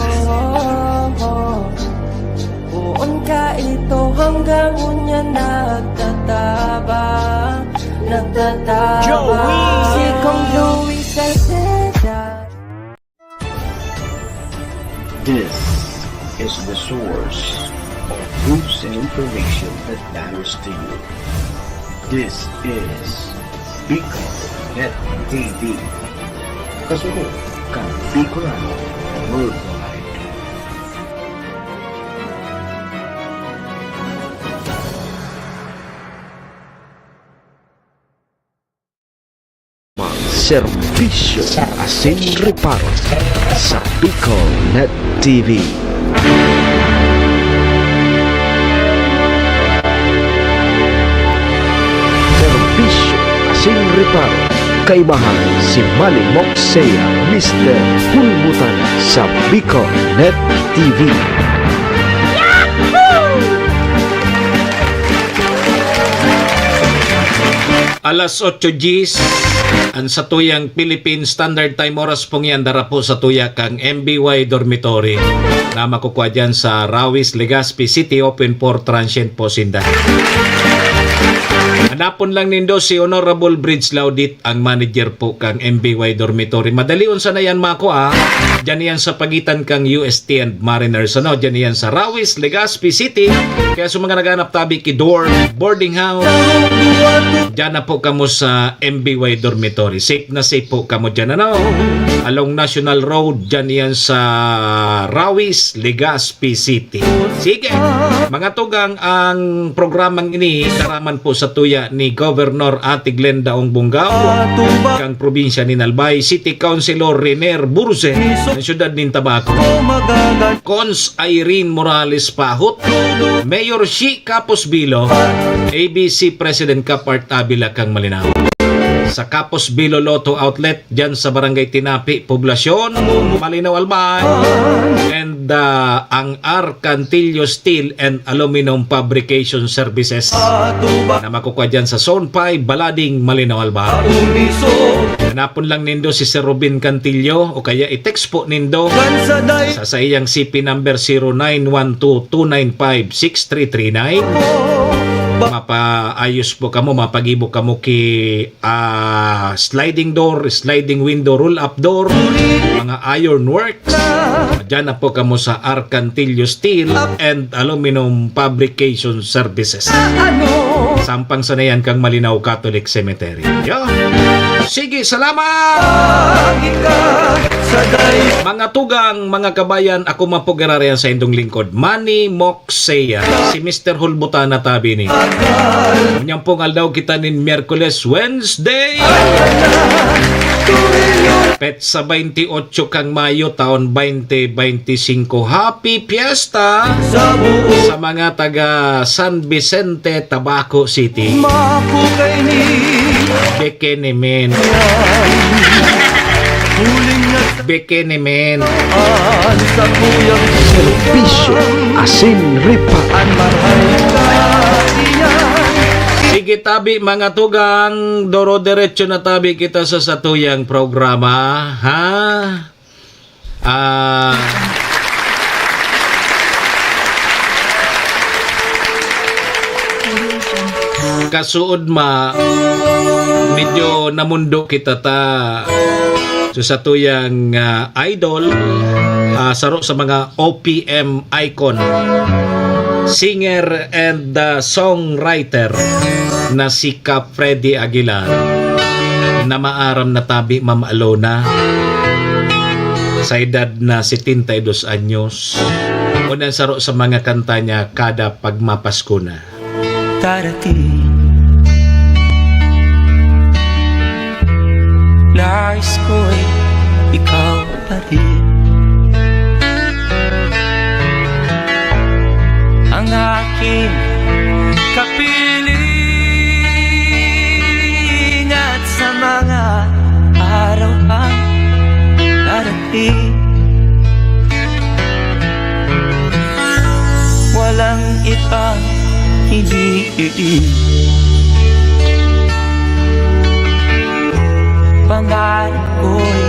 Poon ka ito hanggang ngunyan nagtatabang, nagtatabang. Joey. Si Kong Joey Salceda. This is the source of news and information that matters to you. This is Bicol Net T V. Kasunod kan Bicolano Worldwide. Serbisyo asin reparo sa Bicol Net T V. Serbisyo asin reparo, kaibahan si Malimok Sea, Mister Pulbutan sa Bicol Net T V. Alas otso diyes, an satuyang Philippine Standard Time, oras pong yan, dara po satuya kang M B Y Dormitory na makukua diyan sa Rawis, Legazpi City, open for transient po sinda. Hanapon lang nindo si Honorable Bridge Laudit, ang manager po kang M B Y Dormitory. Madali unsa na yan makua, diyan yan sa pagitan kang U S T and Mariners, ano? Diyan yan sa Rawis, Legazpi City. Kaya sa mga naghahanap tabi ki dorm, boarding house, diyan na po kamo sa M B Y Dormitory. Safe na safe po kamo diyan, ano? Along National Road, diyan yan sa Rawis, Legazpi City. Sige, mga tugang, ang programang ini, dara man po satuya ni Governor Ate Glenda Ong Bongao, kang probinsya nin Albay, City Councilor Renier Burse, ng siyudad nin Tabaco, Cons Irene Morales Pahot, Mayor Shi Capos Bilo, A B C President Cap Art Avila kang Malinao. Sa Capos Bilo Lotto Outlet, diyan sa Barangay Tinapi, Poblacion, Malinao, Albay, and, ah, ang Arcantillo Steel and Aluminum Fabrication Services na makukua diyan sa Zone five, Balading, Malinao, Albay. Hanapon lang nindo si Sir Ruben Cantillo o kaya i-text po nindo sa saiyang C P number zero nine one two two nine five six three three nine. Mapaayos po kamo, mapagibo kamo ki ah, sliding door, sliding window, roll-up door, mga iron works. Diyan na po kamo sa Arcantillo Steel and Aluminum Fabrication Services. Sampang sa na yan kang Malinao Catholic Cemetery. Yo. Sige, salamat! Mga tugang, mga kabayan, ako man po giraray an saindong lingkod, Manny Moxea, si Mister Hulbutana tabi ni. Ngunyan pong aldaw kita nin Miyerkules, Wednesday. Petsa twenty-eight kan Mayo, taon twenty twenty-five. Happy Fiesta sa mga taga San Vicente, Tabaco City. Bikini men. Bikini men. Serbisyo, asin, ripa. Sige tabi, mga tugang, doro-diretso na tabi kita sa satuyang programa, ha? Ah, kasuod ma, medyo namundo kita ta sa satuyang, ah, idol, ah, saro sa mga O P M icon, singer and, ah, songwriter na si Ka Freddy Aguilar, na maaram na tabi, Ma'am Alona, sa edad na setenta y dos anyos. Ngunyan saro sa mga kanta niya kada pagmapasko na. Darating, nais ko'y ikaw pa rin ang aking kapiling at sa mga araw pang darating. Walang ibang iniiling. Pangarap ko'y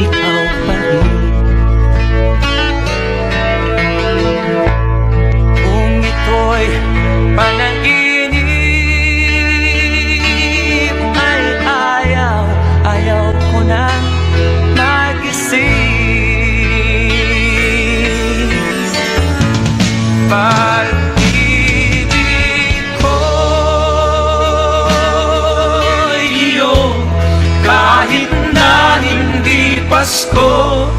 ikaw pa rin. Kung ito'y panaginip, ay ayaw, ayaw ko nang magising. Pag-ibig ko iyo, kahit na hindi Pasko.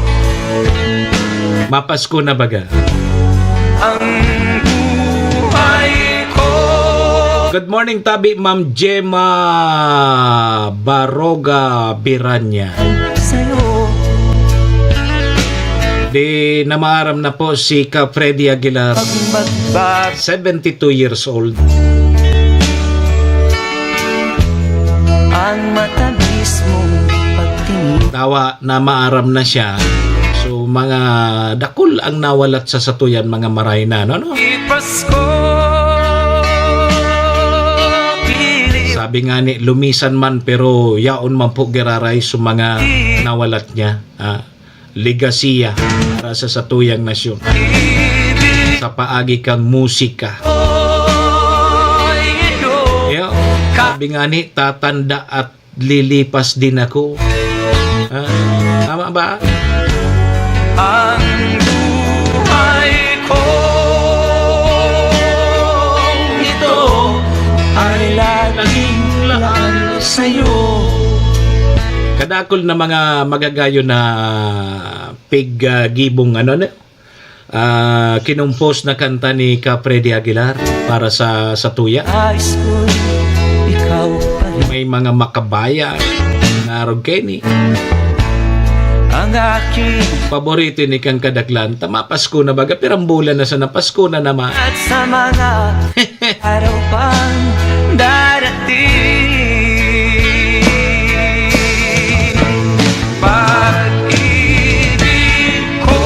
Mapasko na baga. Ang buhay ko. Good morning, tabi, Ma'am Gemma Baroga Biranya. Sa'yo. Di na maaram na po si Ka Freddy Aguilar, seventy-two years old. Ang matamis mong pagtingin. Tawa na maaram na siya. So, mga dakul ang nawalat sa satuyan, mga maray na, no, no? Pasko, sabi nga ni, lumisan man, pero yaon man po giraray sa mga nawalat niya. Ah, legasiya para sa satuyang nasyon sa paagi kan musika. Yo, sabi nga ni, tatanda at lilipas din ako. Ah, tama ba? Ang buhay ko ito ay laging laan sa'yo. Kadakul na mga magagayon na pig, ah, gibong, ano na, ah, kinompos na kanta ni Ka Freddy Aguilar para sa, sa tuya. Nais ko ikaw pa rin. May mga makabayan na arog kaini. Ang aking paborito ni kang kadaklan. Tama, Pasko na baga, pirang bulan na sana, Pasko na naman. At sa mga araw pang darating. Pag-ibig ko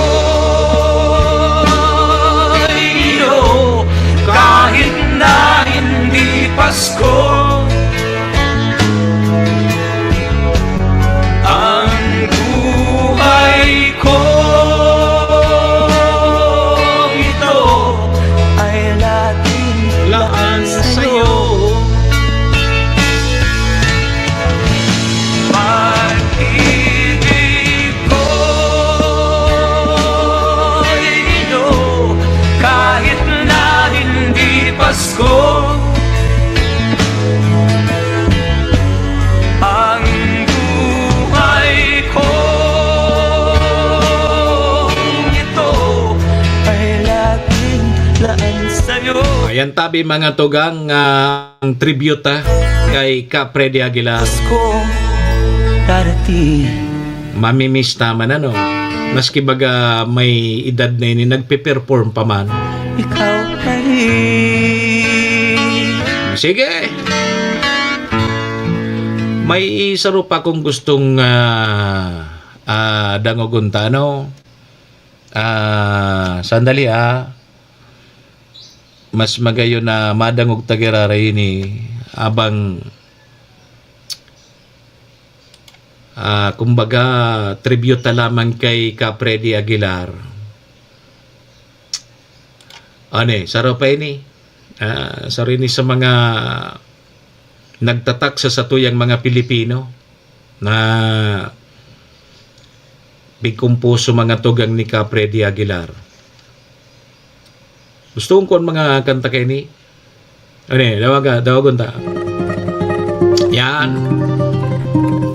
iyo, kahit na hindi Pasko. Ang buhay ko ito ay laging laan sa'yo. Yan tabi, mga tugang, ah, ang tribute, ah, kay Ka Freddy Aguilar. Pasko darating. Mamimiss naman, ano? Maski baga may edad na ini, nagpe-perform pa man. Ikaw pa rin. Sige. May isa ro pa kung gustong, ah, ah, dangogon ta, ano? Ah, sandali, ah. Mas magayon na madangog ta giraray ini abang, ah, kumbaga, tribute ta lamang kay Ka Freddy Aguilar. Ano eh, saro pa ini. Ah, saro ini sa mga nagtatak sa satuyang mga Pilipino na pigkomposo mga tugang ni Ka Freddy Aguilar. Gusto kong kuwan mga kanta kaini. Ano eh, dawaga, dawagon ta. Yan.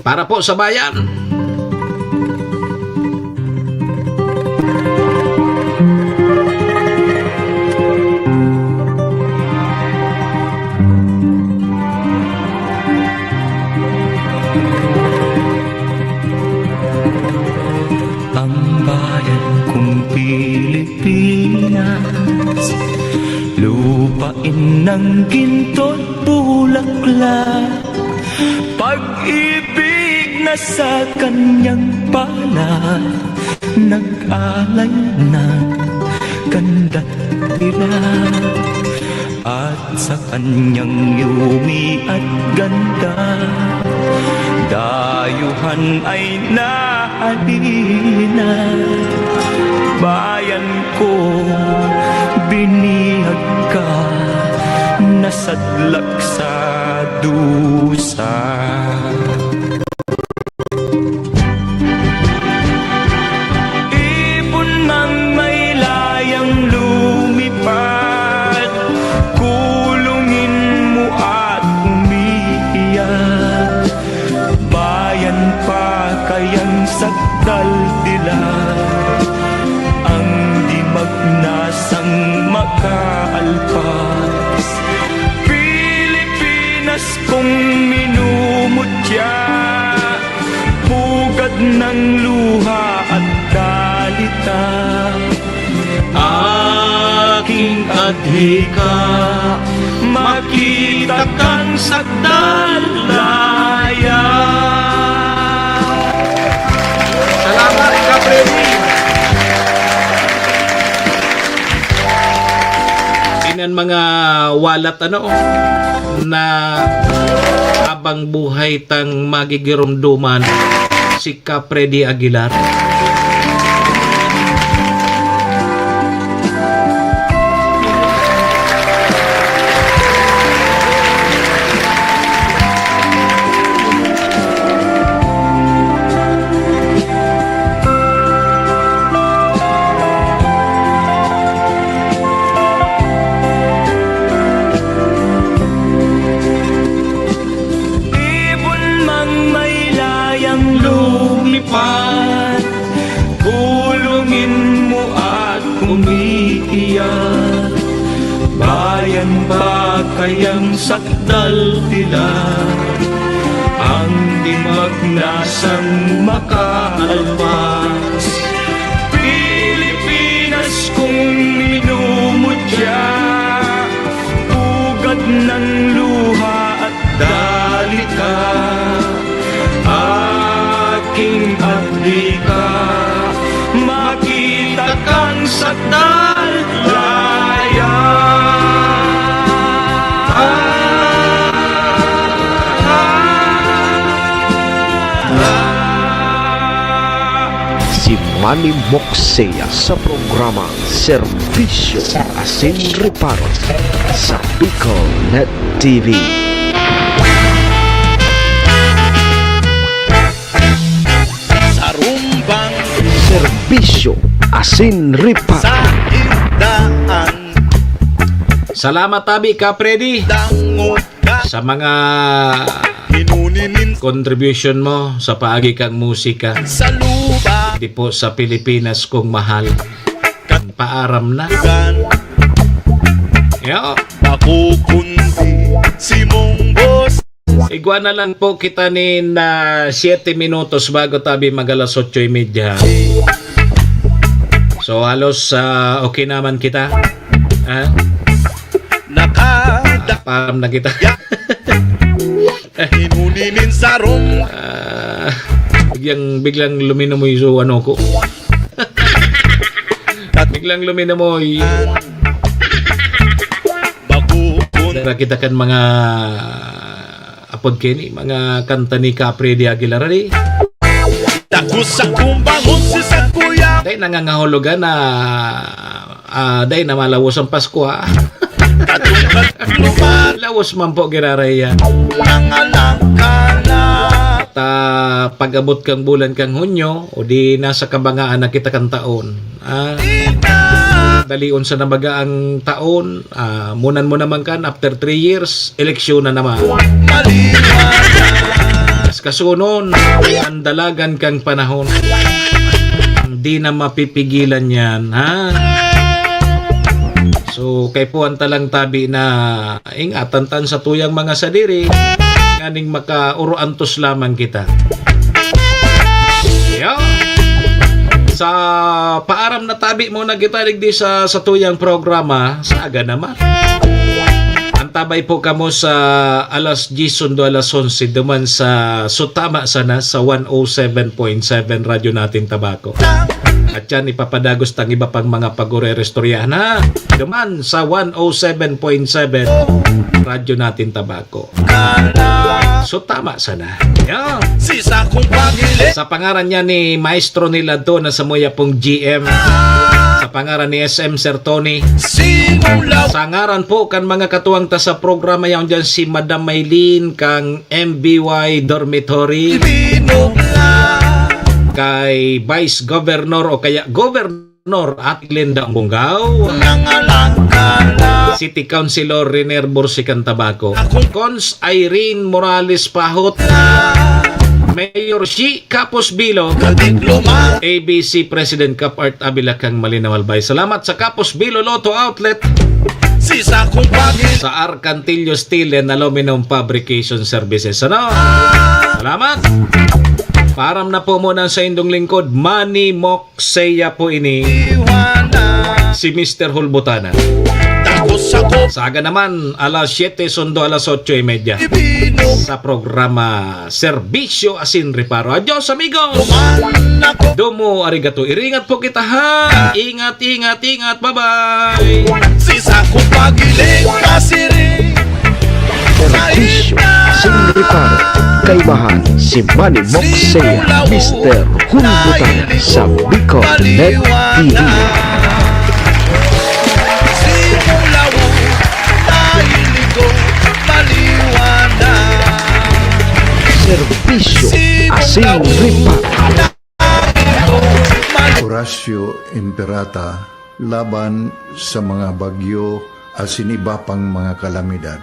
Para po sa bayan. Ang bayan kong Pilipinas, lupain ng ginto't bulaklak, pag-ibig na sa kanyang palad, nag-alay ng kanda't dilag. At sa kanyang yumi at ganda, dayuhan ay nahalina. Bayan ko, binihag ka, nasadlak sa dusa. Ibon mang may layang lumipad, kulungin mo at umiiyak. Bayan pa kayang sakdal dilag, ang di magnasang makaalpas. Pilipinas kong minumutya, pugad ng luha at dalita. Aking adhika, makita kang sakdal laya. Salamat, Ka Freddy. Inan mga walat, ano, na habang buhay tang magigiromdoman si Ka Freddy Aguilar. Ibon mang may layang lumipad, kulungin mo at umiiyak. Bayan pa kayang sakdal dilag, ang di magnasang makaalpas. Pilipinas kong minumutya, pugad ng luha at dalita. Aking adhika, makita kang sakdal laya. Si Manny Moxea sa programa Serbisyo asin Reparo sa Bicol Net T V. Sarumbang Serbisyo asin Reparo sa Indahan. Salamat, tabi, Ka Freddy, dangot ka, sa mga hinuninin contribution mo sa paagi kang musika. Sa luba. Di po sa Pilipinas kong mahal. Paaram na. Lugan. Yo. Ako kundi si mong boss. Igwa na lang po kita nin, ah, siyete minutos bago tabi mag alas otso y media. So, halos, ah, okay naman kita. Ha? Naka- Ah, paaram na kita. Inuninin sa rum- Ah, biglang, biglang luminamoy so ano ko. Biglang luminamoy. Bago kun- Dara kita kan mga apod kini, mga kanta ni Capri de Aguilar, di? Tago sa kumbangon si Sakuya. Dai nangangahulugan na, ah, dai na malawos ang Pasko, ha? Katungkat luman. Lawos man po, giraray yan. Nangalangkala. At, ah, pag-abot kang bulan kang Hunyo, o di nasa kabangaan na kita kan taon. Ah, dalion sa nabaga ang taon. Ah, munan mo naman kan, after three years, eleksyon na naman. Maliwanag. Kas kasunon, ang dalagan kang panahon. Di na mapipigilan yan, ha? So, kay puwan ta lang tabi na ingatan tan sa tuyang mga sadiri, nganing makauruantos lamang kita. Yo. Sa paaram na tabi muna kita digdi sa, sa tuyang programa, saga naman. Antabay po kamo sa alas diyes sundo alas onse duman sa Sutama sana sa one oh seven point seven Radyo Natin Tabaco. At yan, ipapadagos tang iba pang mga pag-urerestoryahan, ha? Duman sa one oh seven point seven Radyo Natin Tabaco. So, tama sana. Yan. Si sakong pagili. Sa pangaran niya ni Maestro Nilad to na sa muya pong G M. Sa pangaran ni S M Sir Tony. Simulaw. Sa ngaran po kan mga katuwang ta sa programa, yaon dyan si Madam Maylene kang M B Y Dormitory. Binugla. Kay Vice Governor o kaya Governor Ate Glenda Onggaw. Nangalangkala. City Councilor Riner Bursican Tabaco. Cons Irene Morales Pahot. Mayor Shi Capos Bilo. Kadiploma. A B C President Cap Art Avila kang Malinaw Albay. Salamat sa Capos Bilo Lotto Outlet. Si sakong pagil. Sa Arcantillo Steel and Aluminum Fabrication Services. Ano? Salamat. Param na po muna sa indong lingkod, Manny Mok Seiya po ini, si Mister Hulbutana. Sa aga naman, alas siyete sundo alas otso y media sa programa Serbisyo Asin Reparo. Adios, amigos! Domo arigato. Iringat po kita, ha? Ingat, ingat, ingat. Bye-bye! Si sakong pagiling, pasiring. Serbisyo, asin reparo. Kaibahan si Manny Moxea, Mister Hulbutan sa Bicol Net T V. Serbisyo, asin reparo. Horacio Imperata laban sa mga bagyo asin iba pang mga kalamidad.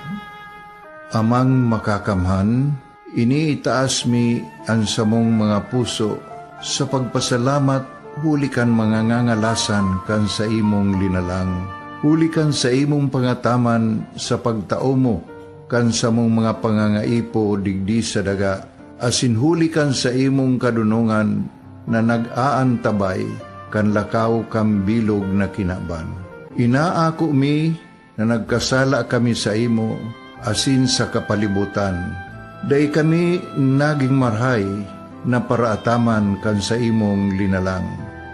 Amang Makakamhan, iniitaas mi an samong mga puso sa pagpasalamat huli kan mga ngangalasan kan saimong linalang, huli kan saimong pangataman sa pagtao mo kan samong mga pangangaipo digdi sa daga, asin huli kan saimong kadonongan na nag-aantabay kan lakaw kan bilog na kinaban. Inaako mi na nagkasala kami saimo asin sa kapalibotan. Dai kami nagin marahay na paraataman kan saimong linalang.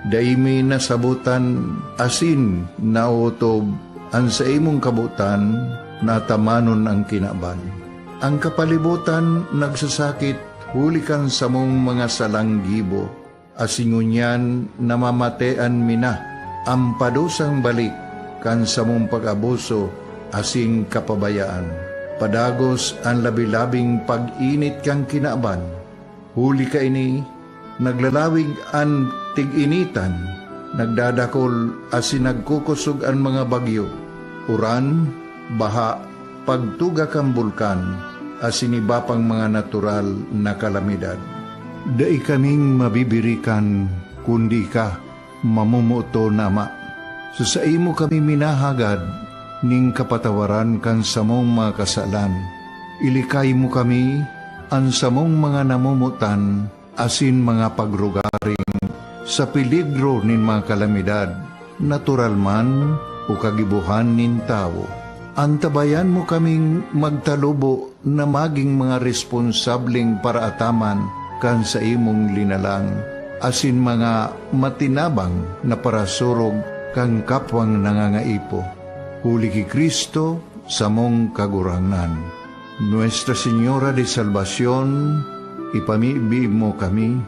Dai mi nasabotan asin naotob an saimong kabotan na atamanon an kinaban. An kapalibotan nagsasakit huli kan samong mga salang gibo, asin ngunyan namamatean mi na an padusang balik kan samong pag-abuso asin kapabayaan. Padagos an labi-labing pag-init kan kinaban. Huli kaini, naglalawig an tig-initan, nagdadakol asin nagkukosog an mga bagyo, uran, baha, pagtuga kan bulkan, asin iba pang mga natural na kalamidad. Dai kaming mabibirikan, kundi ika, mamomoton na Ama. Sa saimo kami minahagad, ning kapatawaran kan samong mga kasalan. Ilikay mo kami, an samong mga namomotan, asin mga pagrugaring sa peligro nin mga kalamidad, natural man o kagibohan nin tawo. Antabayan mo kaming magtalubo na magin mga responsableng paraataman kan saimong linalang, asin mga matinabang na parasurog kan kapwang nangangaipo. Huli ki Cristo, samong Kagurangnan. Nuestra Señora de Salvacion, ipamibi mo kami.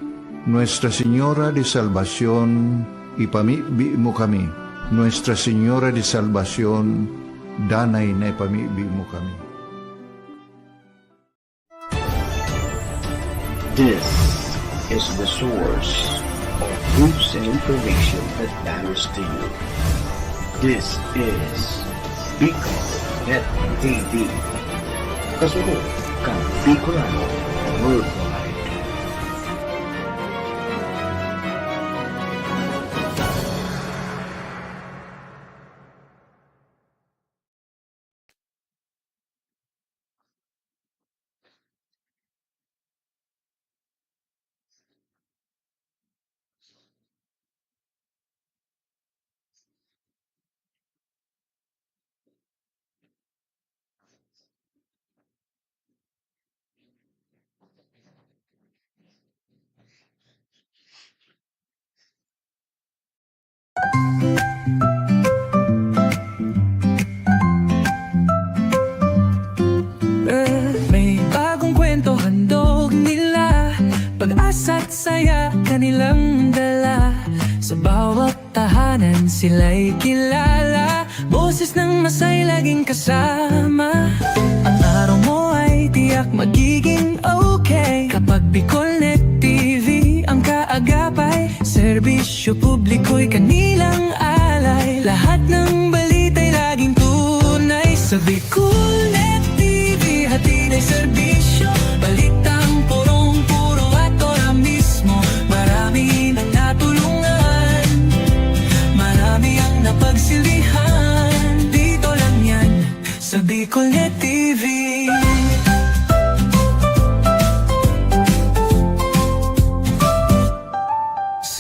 Nuestra Señora de Salvacion, ipamibi mo kami. Nuestra Señora de Salvacion, danay na ipamibi mo kami. This is the source of news and information that matters to you. This is Bicol Net T V. Kasunod kan Bicolano Worldwide. Eh, may bagong kwento handog nila, pag-asa't saya kanilang dala. Sa bawat tahanan sila'y kilala, boses ng masay laging kasama. Ang araw mo ay tiyak magiging okay kapag Bicol Net T V ang kaagapay. Serbisyo publiko'y kanilang alay. Lahat ng balita'y laging tunay. Sa Bicol Net T V, hatid ay serbisyo. Balitang purong-puro at ora mismo. Marami nang natulungan. Marami ang napagsilbihan. Dito lang yan. Sa Bicol Net T V.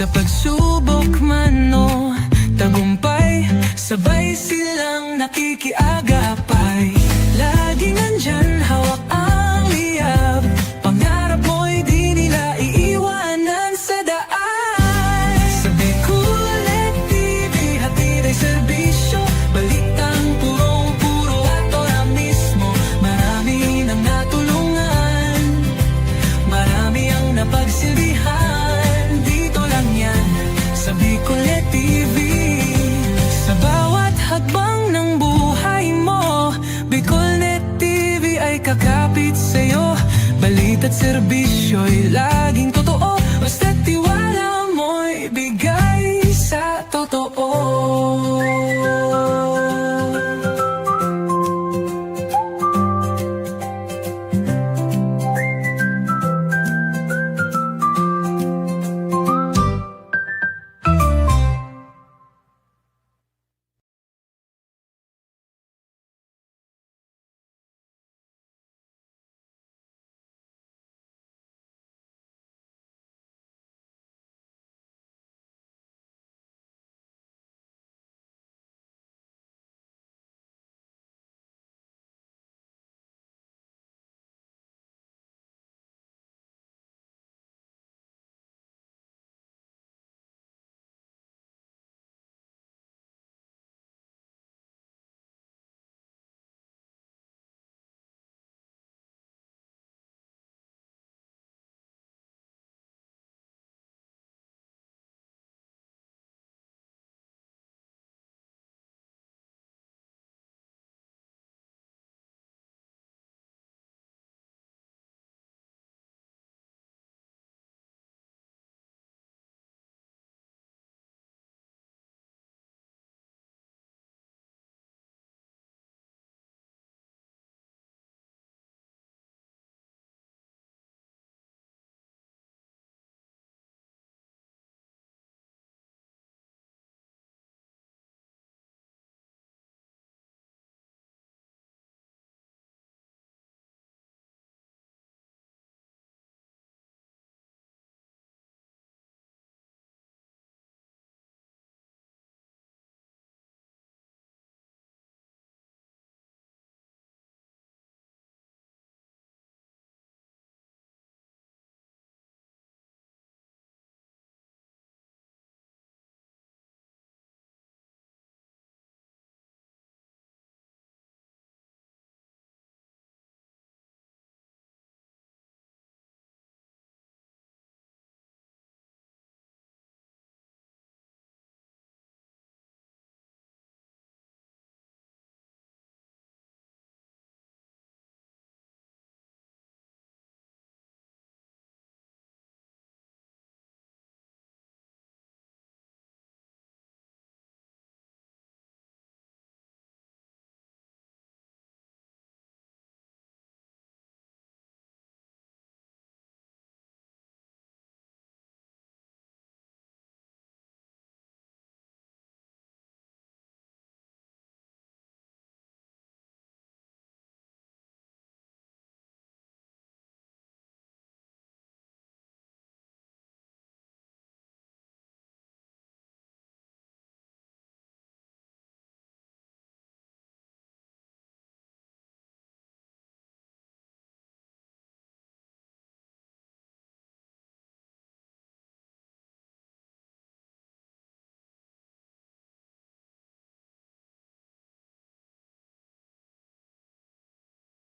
Sa pagsubok man o tagumpay, sabay silang nakikiagapay. Laging nandyan, hawak ang liyab. Pangarap mo'y di nila iiwanan sa daan. Sa Bicol Net T V, hatid ay serbisyo. Balitang purong-puro at ora mismo. Marami nang natulungan. Marami ang napagsilbihan. Dito lang yan, sa Bicol Net T V. Sa bawat hakbang ng buhay mo, Bicol Net T V ay kakapit sa'yo. Balita't serbisyo'y laging